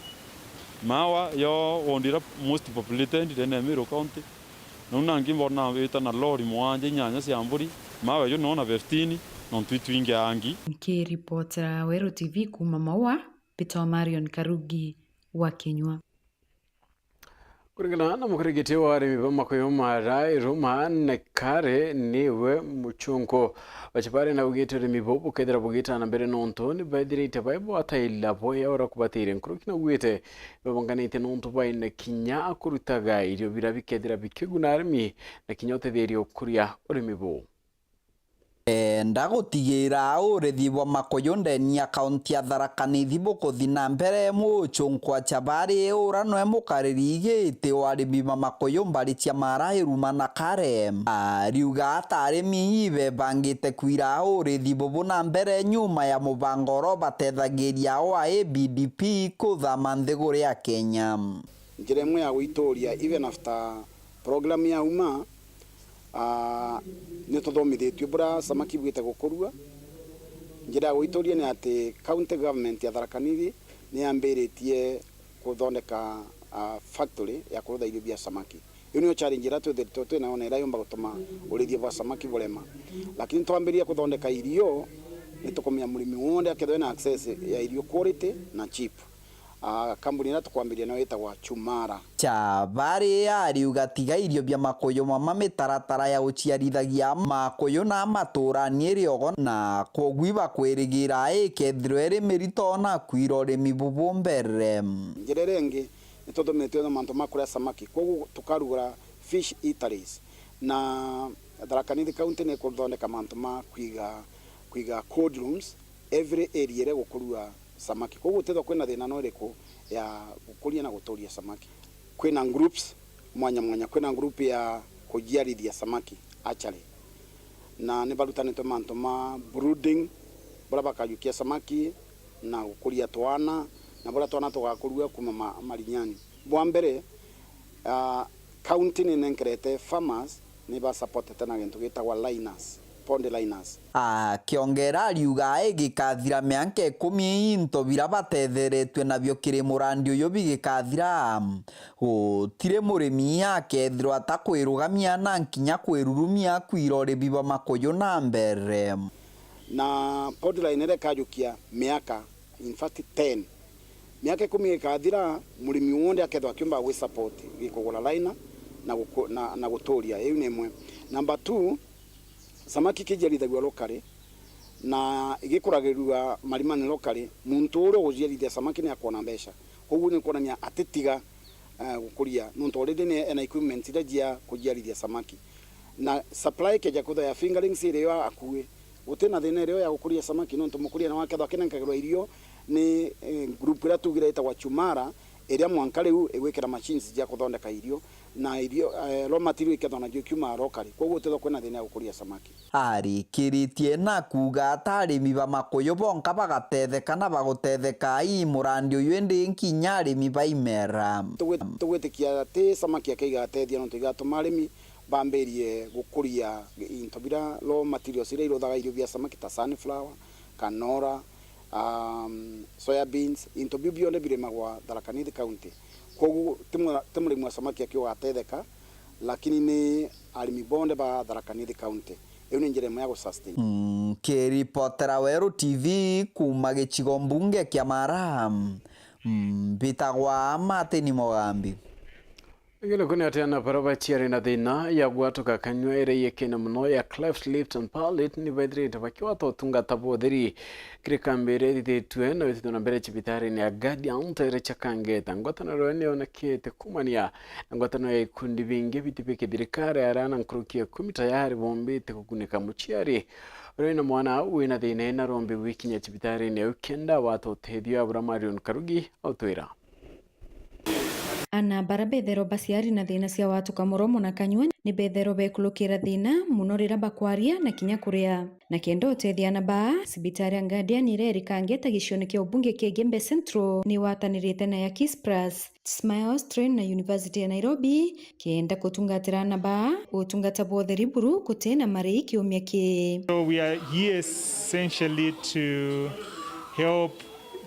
maawa yo ward ira most populated ndene ya Meru County. Nau nangi mbona wita na lori mwanja inyanya cia mburi, maawa yo nona fifteen, nontu itwingi angi. Nkiripotera Weru T V kuuma Maua, Peter Marion Karugi wa Kinyua. Kuringana na mukurigiti wa arimi ba makuyu ma Rae Ruma Nekare niwe muchunku wa Chabari, na augite urimi buu bukethira bugita na mbere nontu ni baithirite bai bwataila bwea uria kubatiire. Nkuruki na augite babanganite nontu baina kinya kurutaga irio biria bikethira bikiguna arimi na kinya utetheria ukuria urimi buu. Enda gutigira urithi bwa makuyu ndeni ya kaunti ya Tharaka Nithi bukuthi na mbere, muchunku wa Chabari ura nwe mukariri giti wa arimi ba makuyu mbari cia Mara, Iruma na Kare, ariuga ata arimi ibebangite kwira urithi bubu na mbere nyuma ya mubango uria ubatethagiria wa A B D P kuthama nthiguru ya Kenya. Njira imwe ya gwituria even after program yauma, aa, ni tuthomithitue buria samaki bwite gukurua. Njira ya gwituria ni ati county government ya Tharaka Nithi ni yambiritie kuthondeka, aa, factory ya kurutha irio bia samaki. Iyo niyo challenge iria twithiritwe twinayo na iria yumba gutuma urithia bwa samaki burema. Lakini twambiria kuthondeka irio, ni tukumenya murimi wonthe akethirwa ena access ya irio quality na cheap. Aa, kambuni iria tukwambiria nayo itagwa Chumara. Chabari ariuga tiga irio bia makuyu mama mitaratara ya uciarithagia makuyu na maturani iriogo, na kwogu ibakwirigira ikethirwa iri mirito na kwira urimi bubu mbere. Njira iria ingi, ni tuthumitue na mantu ma kuria samaki, kwogu tukarugura fish eateries. Na Tharaka Nithi County ni ikuthondeka mantu ma kwiga, kwiga cold rooms every area iria gukurua samaki. Kwoguo utethwa kwina thina no iriku ya gukuria na guturia samaki. Kwina groups mwanya mwanya, kwina group ya kujiarithia samaki, hatchery. Na ni barutanitwe mantu ma brooding, buria bakajukia samaki na gukuria twana, na buria twana tugakurua kuma ma-, marinyani. Bwa mbere, ah, county ni nenkerete farmers ni ba supportete na gintu gitagwa liners, pond liners. Akiongera ariuga igikathira mianka ikumi into biria batetheretue nabio kiri murandi uyu bigikathira, gutiri murimi akethirwa atakwirugamia na nkinya kwirurumia kwira urimi bwa makuyu na mbere. Na pond line iria ikajukia miaka, in fact, ten. Miaka ikumi ikathira, murimi wonthe akethwa akiumba gwi support, gikugura liner na guku-, na, na guturia. Iu ni imwe. Number two, samaki ikijiarithagua locally na igikuragirua marimani locally, muntu uria ugujiarithia samaki ni akwona mbeca. Koguo ni kuonania atitiga, eh, gukuria, nontu already ni ena equipment iria jia kujiarithia samaki. Na supply ikeja kwithwa ya fingerlings irio akui, guti na thina irio ya gukuria samaki, nontu mukuria nawe akethwa akinenkagirwa irio ni, eh, group iria tugire itagwa Chumara, iria mwanka riu igwikira machines jia kuthondeka irio, na irio, eh, raw material ikethwa najo ikiuma locally. Koguo utethwa kwina thina ya gukuria samaki. Arikiritie na kuuga ata arimi ba makuyu bonka bagatetheka na bagutetheka ii murandi uyu, indi nkinya arimi ba imera. Tugwi-, tugwitikia ati samaki ake igatethia, nontu igatuma arimi bambirie gukuria into biria raw materials iria iruthaga irio bia samaki ta sunflower, canola, um, soya beans, into biu bionthe birimagwa Tharaka Nithi County. Koguo ti mu-, ti murimi wa samaki aki ugatetheka, lakini ni arimi bonthe ba Tharaka Nithi County. Iu ni njira imwe ya gusustain. Nkiripotera Weru T V kuuma gicigo mbunge kia Mara, Mbitagwa Martin Mogambi. Ngiruku ni ati ana bara baciari na thina ya gwatuka kanyua iria iekene mono ya cleft lip and palate ni bethirite bakiwata utungata bwa utheri kiri kambi iria ithithitue na witithio na mbere cibitari-ini ya Guardian ntere cia Kangeta. Ngwataniro iria ni yonekete kumania na ngwataniro ya ikundi bingi biti bi kithirikari, aria ana nkuruki ya ikumi tayari bombite kukunika muciari uria wina mwana au wina thina ina rombi gwikinya cibitari-ini au kenda wata utethio. Abura Marion Karugi autwira. Ana bara betherwa baciari na thina cia watuka muromo na kanyua ni betherwa bekulukira thina mono riria bakwaria na kinya kuria. Na kenda utethia ana baa, cibitari ya Guardian iria iri Kangeta gicione kia ubunge kia Igembe Central ni watanirite na ya Kiss Plus, Smile Australia na University ya Nairobi kenda kutungatira ana baa utungata bwa utheri buru guti na marii kiumia kii. So we are here essentially to help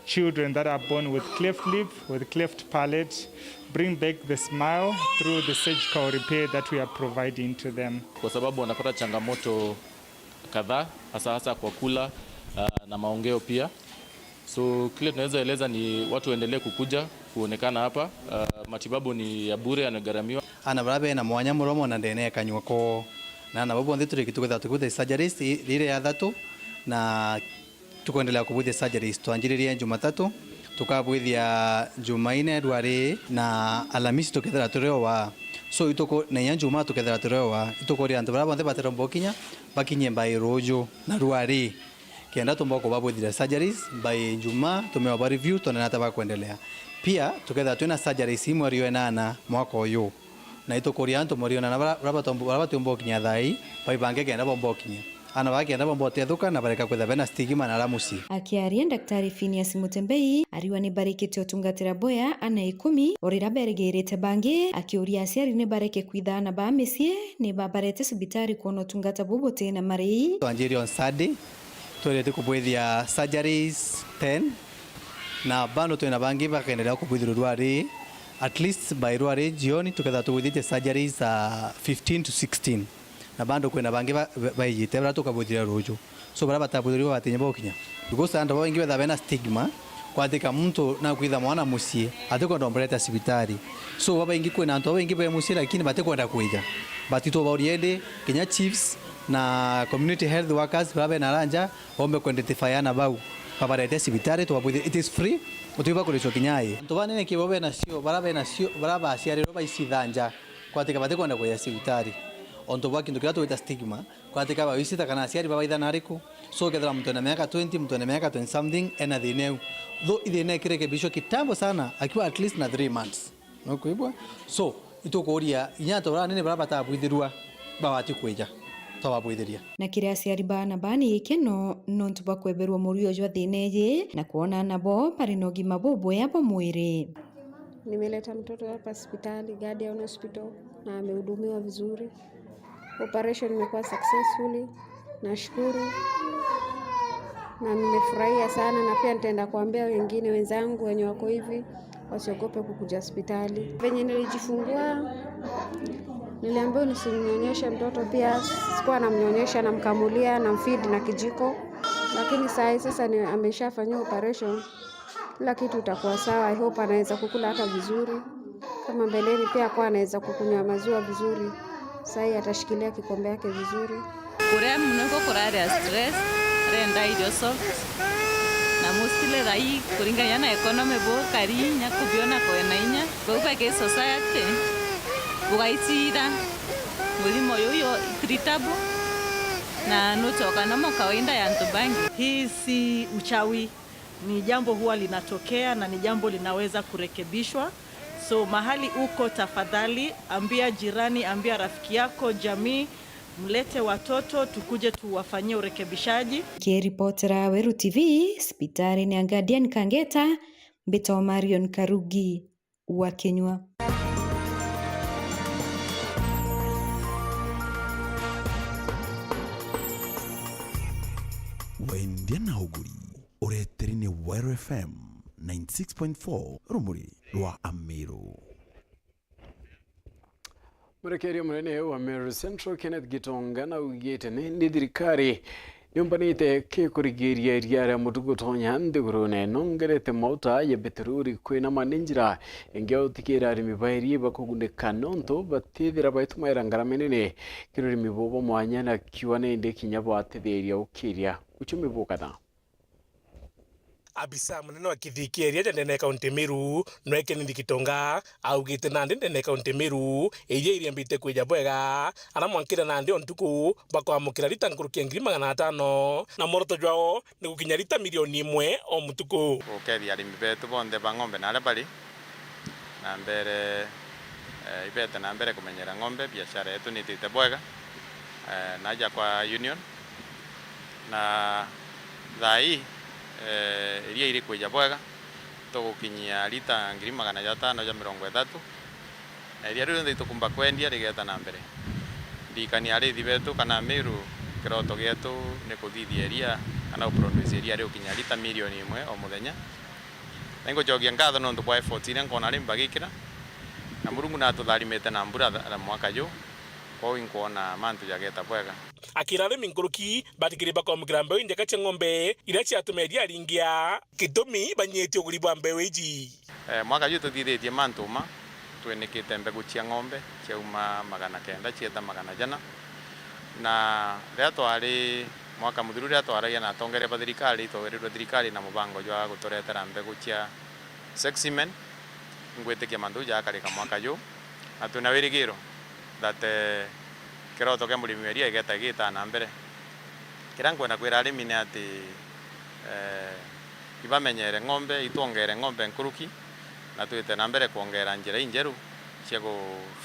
children that are born with cleft lip, with cleft palate, bring back the smile through the surgical repair that we are providing to them. Kwa sababu wanapata changamoto kadhaa, hasa hasa kwa kula, ah, na maongeo pia. So, kile tunaweza eleza ni watu waendelee kukuja kuonekana hapa. Ah, matibabu ni ya bure, yanagharamiwa. Ana bara bena mwanya muromo na ndene ya kanyua koo. Na ana bau bonthe turiki tukethira tukibwithia surgeries i-, rire ya thatu, na tukwendelea kubwithia surgeries. Twanjiririe Jumatatu, tukabwithia Jumaine, rwari, na Alamisi tukethira turiowa. So, ituku, na inya Juma tukethira turiowa. Itukuria antu bara bonthe bateromba ukinya, bakinye mbai ruju na rwari. Kenda tumba kubabwithira surgeries by Jumaa, tumeoba review, twone nata bakwendelea. Pia, tukethira twina surgeries imwe rio enana mwaka uyu. Na itukuria antu mweri enana bara, bara batomba, bara batiumba ukinya thaa ii, baibange kenda bomba ukinya. Ana baa kenda bomba utethuka na bareka kwitha bena stigma na ara mucii. Akiaria, Daktari Phineas Mutembei ariwa ni barikite utungatira boya ana ikumi, o riria berigirite bangi, akiuria aciari ni bareke kwitha ana baa micii, ni babarete cibitari kwona utungata bubuti na marii. Twanjirie on Saturday, Twerete kubwithia surgeries ten, na bado twina bangi bakaendelea kubwithirwa rwari, at least by rwari jioni tukethira tubwithite surgeries, ah, fifteen to sixteen, na bado kwina bangi ba-, ba-, baijite bara tukabwithira ruju. So bara batabwithirwa batinya bokinya. Because antu babaingi betha bena stigma, kwatika muntu nakwitha mwana mucii, atikwenda umureta cibitari. So babaingi, kwina antu babaingi be mucii lakini batikwenda kwija. But itubauria indi, kinya chiefs, na community health workers bara bena ranja, bombe ku identify ana bau, babarete cibitari, twabwithie, it is free, utiuba kuricwa kinya ai. Antu banene kibo benacio, bara benacio, bara baciarirwe baicitha nja, kwatika batikwenda kuja cibitari. Ontu bwa kintu kiria twita stigma, kwatika bawicita kana aciari babaithana ariku. So, kethira muntu ena miaka twenty, muntu ena miaka twenty something, ena thina iu. Though ithina ikirekebishwa kitambo sana, akiwa at least na three months. Nukwigua? So, itukuria inya antu bara anene bara batabwithirua, babati kwija, twababwithiria. Na kiri aciari baana baa ni gikeno nontu bwa kweberwa murio jwa thina iji na kwona aana boo bari na ugima bubwea bwa mwiri. Nimeleta mtoto hapa hospitali, Guardian Hospital, na amehudumiwa vizuri. Operation imekuwa successfully. Nashukuru na nimefurahia sana, na pia nitaenda kuambia wengine wenzangu wenye wako hivi wasiogope kukuja hospitali. Venye nilijifungua, niliambiwa nisimnyonyeshe mtoto pia, sikuwa namnyonyesha, namkamulia, namfeed na kijiko. Lakini saa hii sasa ni, ameshafanyiwa operation. Kila kitu itakuwa sawa. I hope anaweza kukula hata vizuri. Kama mbeleni pia kwa anaweza kukunywa maziwa vizuri. Saa hii atashikilia kikombe yake vizuri. Kuria muno iko kuraria stress, arenda irio soft. Na mostly thaa ii kuringania na economy bukari inya kubiona kwena inya. Bau baki society, bugaicira murimo uyu yo treatable na nucoka nomo kawaida ya antu bangi. Hii si uchawi. Ni jambo huwa linatokea na ni jambo linaweza kurekebishwa. So, mahali uko, tafadhali ambia jirani, ambia rafiki yako, jamii, mlete watoto tukuje tuwafanyie urekebishaji. Nkiripotera Weru T V, cibitari-ini ya Guardian Kangeta, mbitwa Marion Karugi wa Kinyua. Wendia na uguri. Ureteri ni Weru F M ninety six point four, rumuri rwa Amiru. Murekeria munene wa Meru Central, Kenneth Gitonga, naugite ni, ni thirikari Niumbanite ki kurigiria iria ria mutugo gutonya nthigurune nongerete mauta ya beterori kwinama ni njira ingi ya gutigira arimi ba iria ibakugunika nontu batithira baitumaira ngarama inene kiri urimi buu bwa mwanya na kiuga nindi kinya bwatetheria gukiria uchumi bukatha. Abisa munene wa kithikia iria ja ndene ya kaunti Meru, Nweke Nithi Gitonga, augite nandi ndene ya kaunti Meru, iria iriambite kwija bwega, ara mwankira nandi o ntuku bakwamukira rita nkuruki ya ngiri magana atano, na mworoto jwao ni gukinya rita milioni imwe o mutuku. Gukethia arimi betu bonthe ba ng'ombe na aria bari na mbere, eh, ibete na mbere kumenyera ng'ombe, biashara yetu nitite bwega, eh, na aja kwa union. Na thaa ii, eh, iria iri kwija bwega, tugukinyia lita ngiri magana jatano ja mirongo ithatu, na iria riu rionthe itukumba kwendia rigeta na mbere. Ndirikania arithi betu kana Meru, kiroto gietu ni kuthithia iria kana guproduce iria rigukinya lita milioni imwe o muthenya. Na ingucokia nkatho nontu bwa efforts iria nkona arimi bagikira, na Murungu natutharimite na mbura tha-, mwaka ju, kwou inkwona mantu jageta bwega. Akira arimi nkuruki batikiri bakomukira mbeu injega cia ng'ombe iria ciatume iria ringia, gitumi banyitie uguri bwa mbeu iji. Eh, mwaka ju tuthithitie mantu ma, twinikite mbegu cia ng'ombe ciauma magana kenda cieta magana jana, na riria twari mwaka muthiru riria twaragia na atongeria ba thirikari, itwegerirwe thirikari na mubango jwa guturetera mbegu cia Sexy Men, ingwitikia mantu jau jagakarika mwaka ju, na twina wirigiro that, eh, kiroto kia murimi wa iria igeta gitaa na mbere. Kiria nkwenda kwira arimi ni ati, eh, ibamenyere ng'ombe, itwongere ng'ombe nkuruki, na twite na mbere kwongera njira injeru cia ku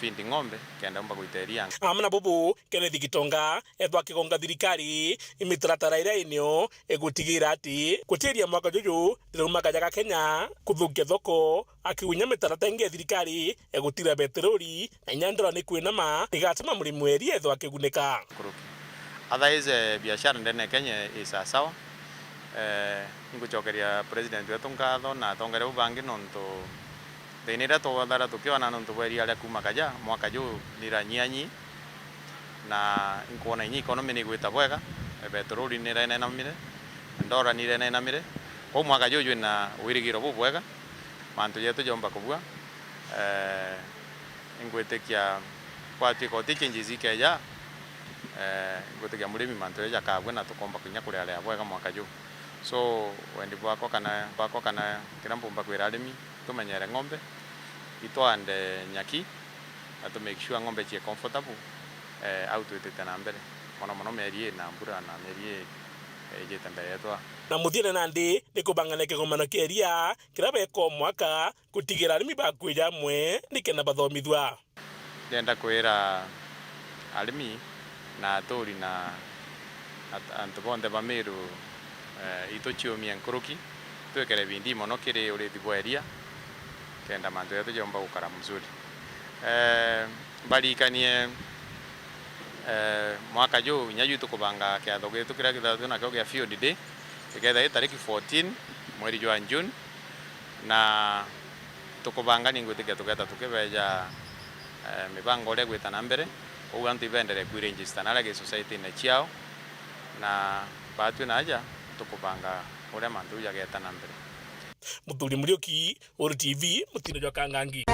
feed ng'ombe kenda umba gwita iria. Amwe na bubu, Kenneth Gitonga ethwa akigonga thirikari imitaratara iria inio igutigira ati gutiria mwaka juju rirauma kaja ga Kenya kuthukia thoko, akiunya mitaratara ingi ya thirikari igutira beterori na inya ndora ni kwinama igatuma murimi wa iria ethwa akigunika. Nkuruki. Otherwise, eh, biashara ndene ya Kenya i sawasawa. Eh, ingucokeria president wetu nkatho na atongeria bau bangi nontu thina iria twathara tukiona nontu bwa iria ria kuuma kaja, mwaka ju niranyianyi, na inkwona inya economy ni igwita bwega, beterori nirenenamire, ndora nirenenamire. Kwou mwaka juju jwina wirigiro bubwega, mantu jetu jomba kubua. Eh, ingwitikia kwatuika uti changes ikeja, eh, ingwitikia murimi mantu jaja jakabua na tukomba kinya kuria ria bwega mwaka ju. So, wendi bwakwa kana, bwakwa kana kiria mpumba kwira arimi, tumenyere ng'ombe, itwande nyaki, na tu make sure ng'ombe cie comfortable, eh, au twitite na mbere. Mono mono mieri ii na mbura na mieri ii, eh, ijite mbere yetu aa. Na muthiene nandi ni kubangania kigomano kia iria kiria beka o mwaka, gutigira arimi bakwija amwe nikenda bathomithua. Ndienda kwira arimi na aturi na at-, antu bonthe ba Meru, eh, ituciumie nkuruki, twikire bidii mono kiri urithi bwa iria, kenda mantu jetu jomba gukara mzuri. Eh, mbaririkanie, eh, mwaka ju, inya ju tukubanga kiatho gitu kiria kithatu nakio gia Field Day, gikethira gi tariki fourteen mweri jwa June, na tukubanga, ningwitikia tugeta tukibeja, eh, mibango uria igwita na mbere, kwou antu ibenderee kwi register na aria gi society-ine ciao, na batwi na aja tukubanga uria mantu jau jageta na mbere. Muthuri Muriuki, Uru T V, mutindo jwa Kangangi.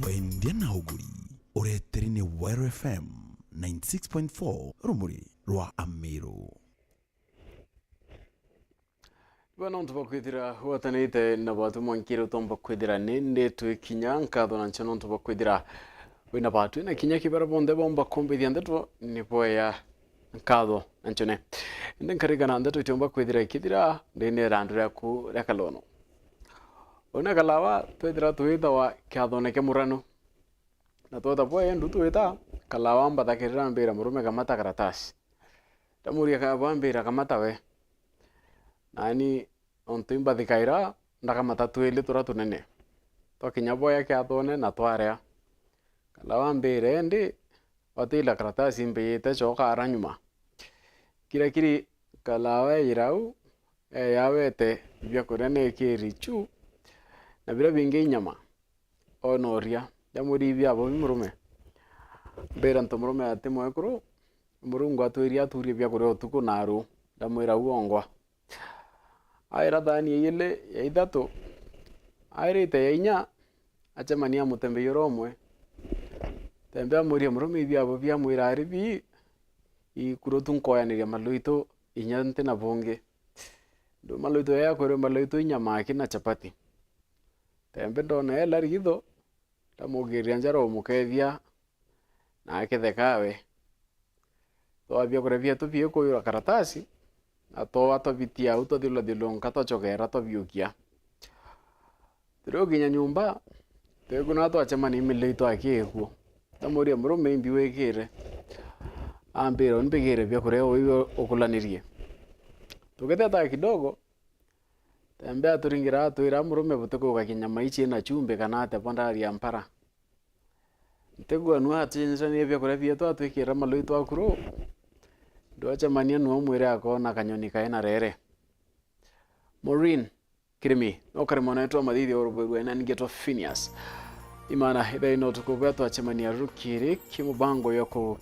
Wendia na uguri. Ureteri ni Weru F M ninety six point four, rumuri rwa Amiru. Bwana, nontu bwa kwithira gwatanite na batu mwankire utomba kwithira nindi twikinya nkatho na ncho nontu bwa kwithira wina batu na kinya kibara bonthe bomba kumbithia ndeto ni bwea nkatho na nchone. Indi nkarigana ndeto itiomba kwithira ikithira ndini irandu riaku ria kalono. Una kalawa twithira twithawa kiathone kia murano. Na twota bwa endu twita, kalawa mbathakirira mbira murume kamata karatasi. Ndamuria kaba ambira kamata we. Nani nontu imbathikaira, ndakamata twili turia tunene. Twakinya bwaya kiathone na twaria. Kalawa ambire indi watila karatasi mbiyite coka ara nyuma. Kirakiri kalawa eyira au, eyawete biakuria nekiri chu, na biria bingi inyama. onoria. Ndamwira, "Ibi abo bi murume?" Mbira nto murume ati mwekuru, Murungu atwirie aturie biakuria utuku na aru. Ndamwira, "Uongwa." Aira thaani ya ili, ya ithatu, airite ya inya, acemania na mutembei uria umwe. Tembe amuria, "Murume, ibi abo biamwira ari bi?" Ikurutu nkoyaniria malwitu inya nti na bungi. Nduma lwitu yaya kwirwe malwitu inya maki na chapati. Tembe ndona ela rigitho, ndamugiria njara umukethia, na aketheka we. Twaa biakuria bietu biikuyura karatasi, na twoa twabitia au twathiulathiulunka twachokera twabiukia. Turiukinya nyumba, twiguna twachemania imilio itu akiikuo. Ndamuria, "Murume, imbi wikire?" Ambira, "Uni mbigire biakuria uu iwe ukulanirie." Tugiteta kidogo, Tembe aturingira atwira, "Murume, butikuuga kinyama ici ina chumbi kana atia bo ndaria mpara." Ntigua nu atucenjanie biakuria bietu atwikira malwitu akuru. Ndwachemania nu umwire akoona kanyoni kaina rere. Maureen Kirimi, no kari mwana wetu wa mathithio urubwirwe na ningetwa Phineas. Imana, ithai no tukubuya twachemania rukiri kimubango yo ku